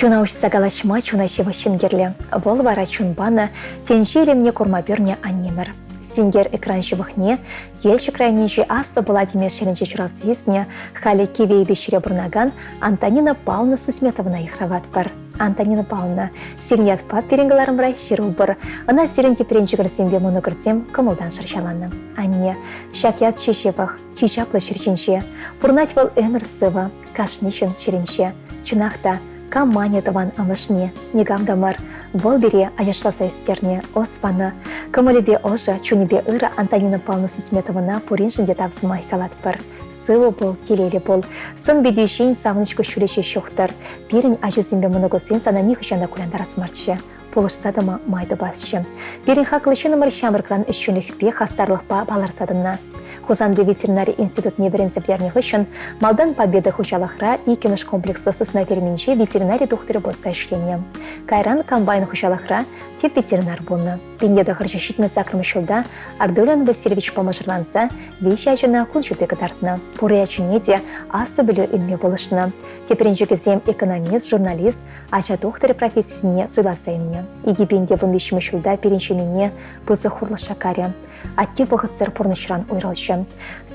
Чуна уҫса калаҫма чуна ҫывӑх ҫын кирлӗ. Вӑл вара чун панӑ тӗнче илемне курма пӳрнӗ аннемӗр. Синкер экран ҫывӑхне Елчӗк районӗнчи Аслӑ Пӑла Тимеш ялӗнче ҫуралса ӳснӗ, халӗ Кивӗ Эйпеҫре пурӑнакан Антонина Павловна Сусметовӑна йыхравлатпӑр. Антонина Павловна, сирӗн ятпа пирӗн кӑларӑмра ҫыру пур. Ӑна сирӗн тӗпренчӗкӗрсемпе мӑнукӑрсем кӑмӑлтан шӑрҫаланӑ. Анне, ҫак ят чи ҫывӑх, чи чаплӑ ҫӗр ҫинче. Пурӑнать вӑл ӗмӗр сывӑ, кашни ҫын чӗринче. Чӑнах та, кам манӗ тӑван амӑшне, никам та мар. Вӑл пире ачашласа ӳстернӗ, ӑс панӑ. Кӑмӑлӗпе ӑшӑ, чунӗпе ырӑ Антонина Павловна Сусметовӑна пуриншӗн те тав сӑмахӗ калатпӑр. Сывӑ пул, телейлӗ пул. Сӑн-питӳ ҫийӗн савӑнӑҫ куҫҫулӗ ҫеҫ юхтӑр. Пирӗн ачусемпе мӑнукусем сана нихӑҫан та кулянтарас марччӗ. Пулӑшса тӑма май тупасчӗ. Пирӗн хаклӑ ҫыннӑмӑр ҫамрӑкран ӗҫченлӗхпе, хастарлӑхпа палӑрса тӑнӑ. Хусанти ветеринари институтне вӗренсе пӗтернӗ хыҫҫӑн малтан Победа хуҫалӑхра иккӗмӗш комплекслӑ сысна ферминче ветеринари тухтӑрӗ пулса ӗҫленӗ. Кайран Комбайн хуҫалӑхра тӗп ветеринар пулнӑ. 1978 ҫулта Ардулин Васильевичпа мӑшӑрланса виҫӗ ачана кун ҫути кӑтартнӑ. Пур ачине те аслӑ пӗлӳ илме пулӑшнӑ. Тӗпренчӗкӗсем экономист, журналист, ача тухтӑрӗ профессине суйласа илнӗ. 2013 ҫулта пирӗн ҫемьене пысӑк хурлӑх шаккарӗ. Атте вӑхӑтсӑр пурнӑҫран уйрӑлчӗ.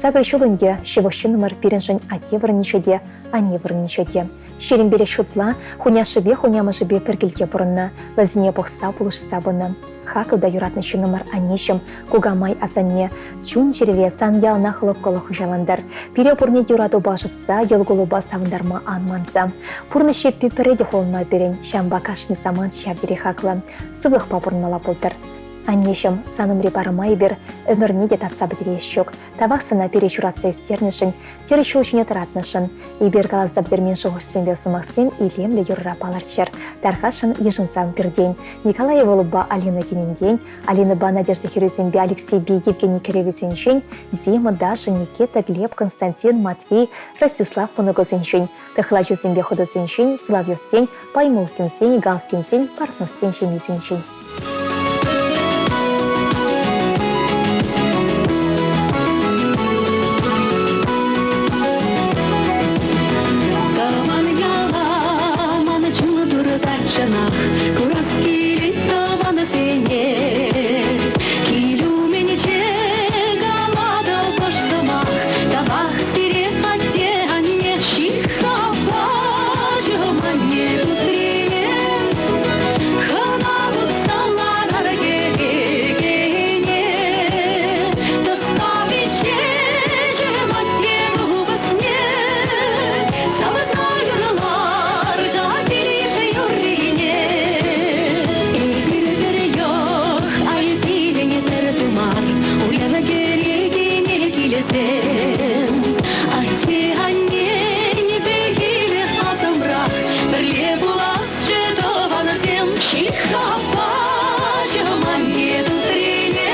Сакӑр ҫул ӗнтӗ ҫывӑх ҫыннӑмӑр пирӗншӗн атте вырӑнӗнче те, анне вырӑнӗнче те. Ҫирӗмпелӗх ҫутла хуняшшӗпе хунямӑшӗпе пӗр килте пурӑннӑ, вӗсене пӑхса пулӑшса пынӑ. Хаклӑ та юратнӑ ҫыннӑмӑр аннеҫӗм, кукамай асанне, чун-чӗрере сан яланах лӑпкӑлӑх хуҫалантӑр. Пире пурне те юратупа ӑшӑтса, йӑл-кулӑпа савӑнтарма ан манса. Пурнӑҫ ҫеппи пӗрре те хулӑнма пирӗн, ҫавӑнпа кашни самант ҫав тери хаклӑ. Сывлӑхпа пурӑнмалла пултӑр. Аннеҫӗм, сан умри парӑма эпир ӗмӗрне те татса пӗтерес ҫук. Тавах сана пире ҫуратса ӳстернӗшӗн, тӗрӗс ҫул ҫине тӑратнӑшӑн. Эпир каласа пӗтермен шухӑшсемпе сӑмахсем илемлӗ юрра палӑрччӑр. Тархасшӑн йышӑнсам пиртен. Николай Иволупа Алина кинӗнтен, Алинӑпа Надежда хӗрӳсемпе Алексейпе Евгений кӗрӗвӗсенчен, Дима, Даша, Никита, Глеб, Константин, Матвей, Ростислав мӑнукӗсенчен, тӑхлачусемпе хӑтӑсенчен, Соловьевсен, Паймулкинсен, Галкинсен, Портновсен ҫемйисенчен. Тӑван яла ман чун туртать чӑнах, курас килет тӑвансене. Кил умӗнче калатӑп ӑш сӑмах, тавах сире атте-анне. Ҫыххапа анне тутрине, хӑна пӑхса ларар кӗрекене. Тӑска пиччеҫӗм атте купӑсне, савса юрлар та килӗш юррине. Эпир пӗр йӑх, ай пирӗн пӗр тымар, уяв кӗрекене килсем. Атте-аннен пехилӗ асӑмрах, пӗрле пуласчӗ тӑвансем. Ҫыххаппаҫӑм анне тутрине,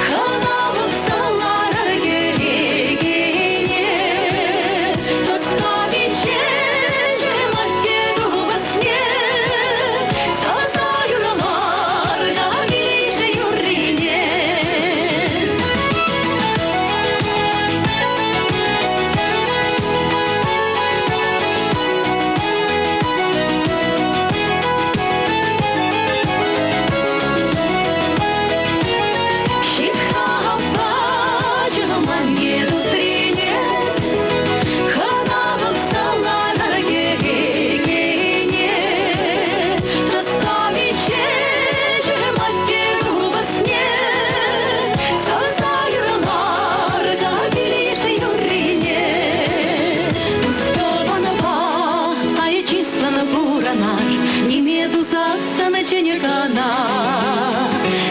хӑна пӑхса ларар кӗрекене. Тӑска пиччеҫӗм атте купӑсне, савса юрлар та килӗш юррине. Ҫыххаппаҫӑм анне тутрине, хӑна пӑхса ларар кӗрекене. Тӑска пиччеҫӗм атте купӑсне, савса юрлар та килӗш юррине. Тус-тӑванпа ай чыслӑн пурӑнар, ниме тусассӑн чӗнӗ кӑна.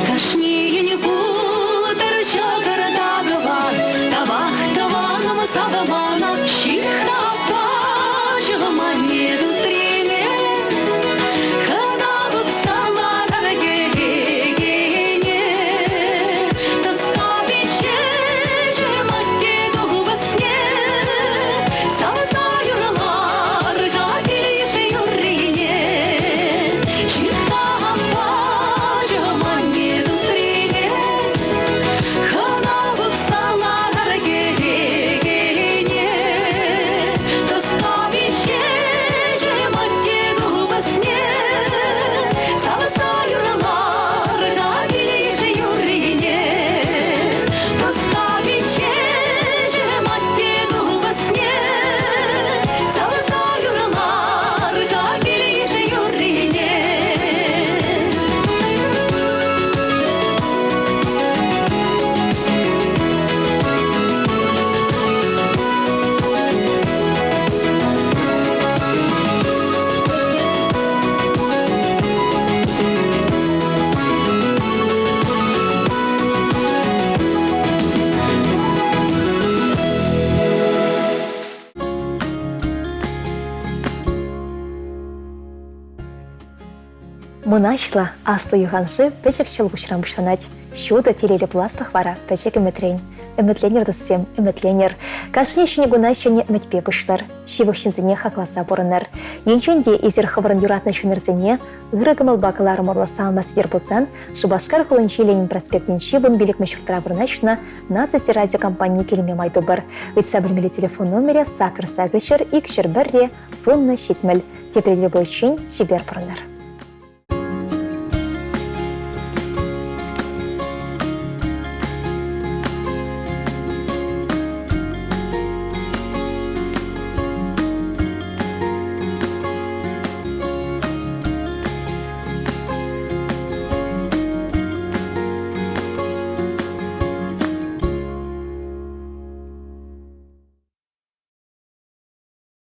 Кашнийӗн пултӑр ҫӑкӑр та кӑвар, тавах тӑванӑм савмана. Ҫыххаппаҫӑм анне тутрине, хӑна пӑхса ларар кӗрекене. Тӑска пиччеҫӗм атте купӑсне, савса юрлар та килӗш юррине. Ҫыххаппаҫӑм анне тутрине, хӑна Мӑнаҫлӑ аслӑ юханшыв пӗчӗк ҫӑлкуҫран пуҫланать. Ҫутӑ телейлӗ пуласлӑх вара пӗчӗк ӗмӗтрен. Ӗмӗтленӗр, туссем, ӗмӗтленӗр. Кашни ҫӗнӗ куна ҫӗнӗ ӗмӗтпе пуҫлӑр. Ҫывӑх ҫынсене хакласа пурӑнӑр. Енчен те эсир хӑвӑрӑн юратнӑ ҫыннӑрсене ырӑ кӑмӑлпа кӑларӑмӑрлӑ салма сӗтер пулсан Шупашкар хулинчи Ленин проспектӗнчи 15-мӗш ҫуртра вырнаҫнӑ Наци телерадиокомпанине килме май тупӑр. Ыйтса пӗлмелли телефон номерӗ сакӑр сакӑр ҫӗр ик ҫӗр пӗрре 10 70. Тепре тӗл пуличчен чипер пурӑнӑр.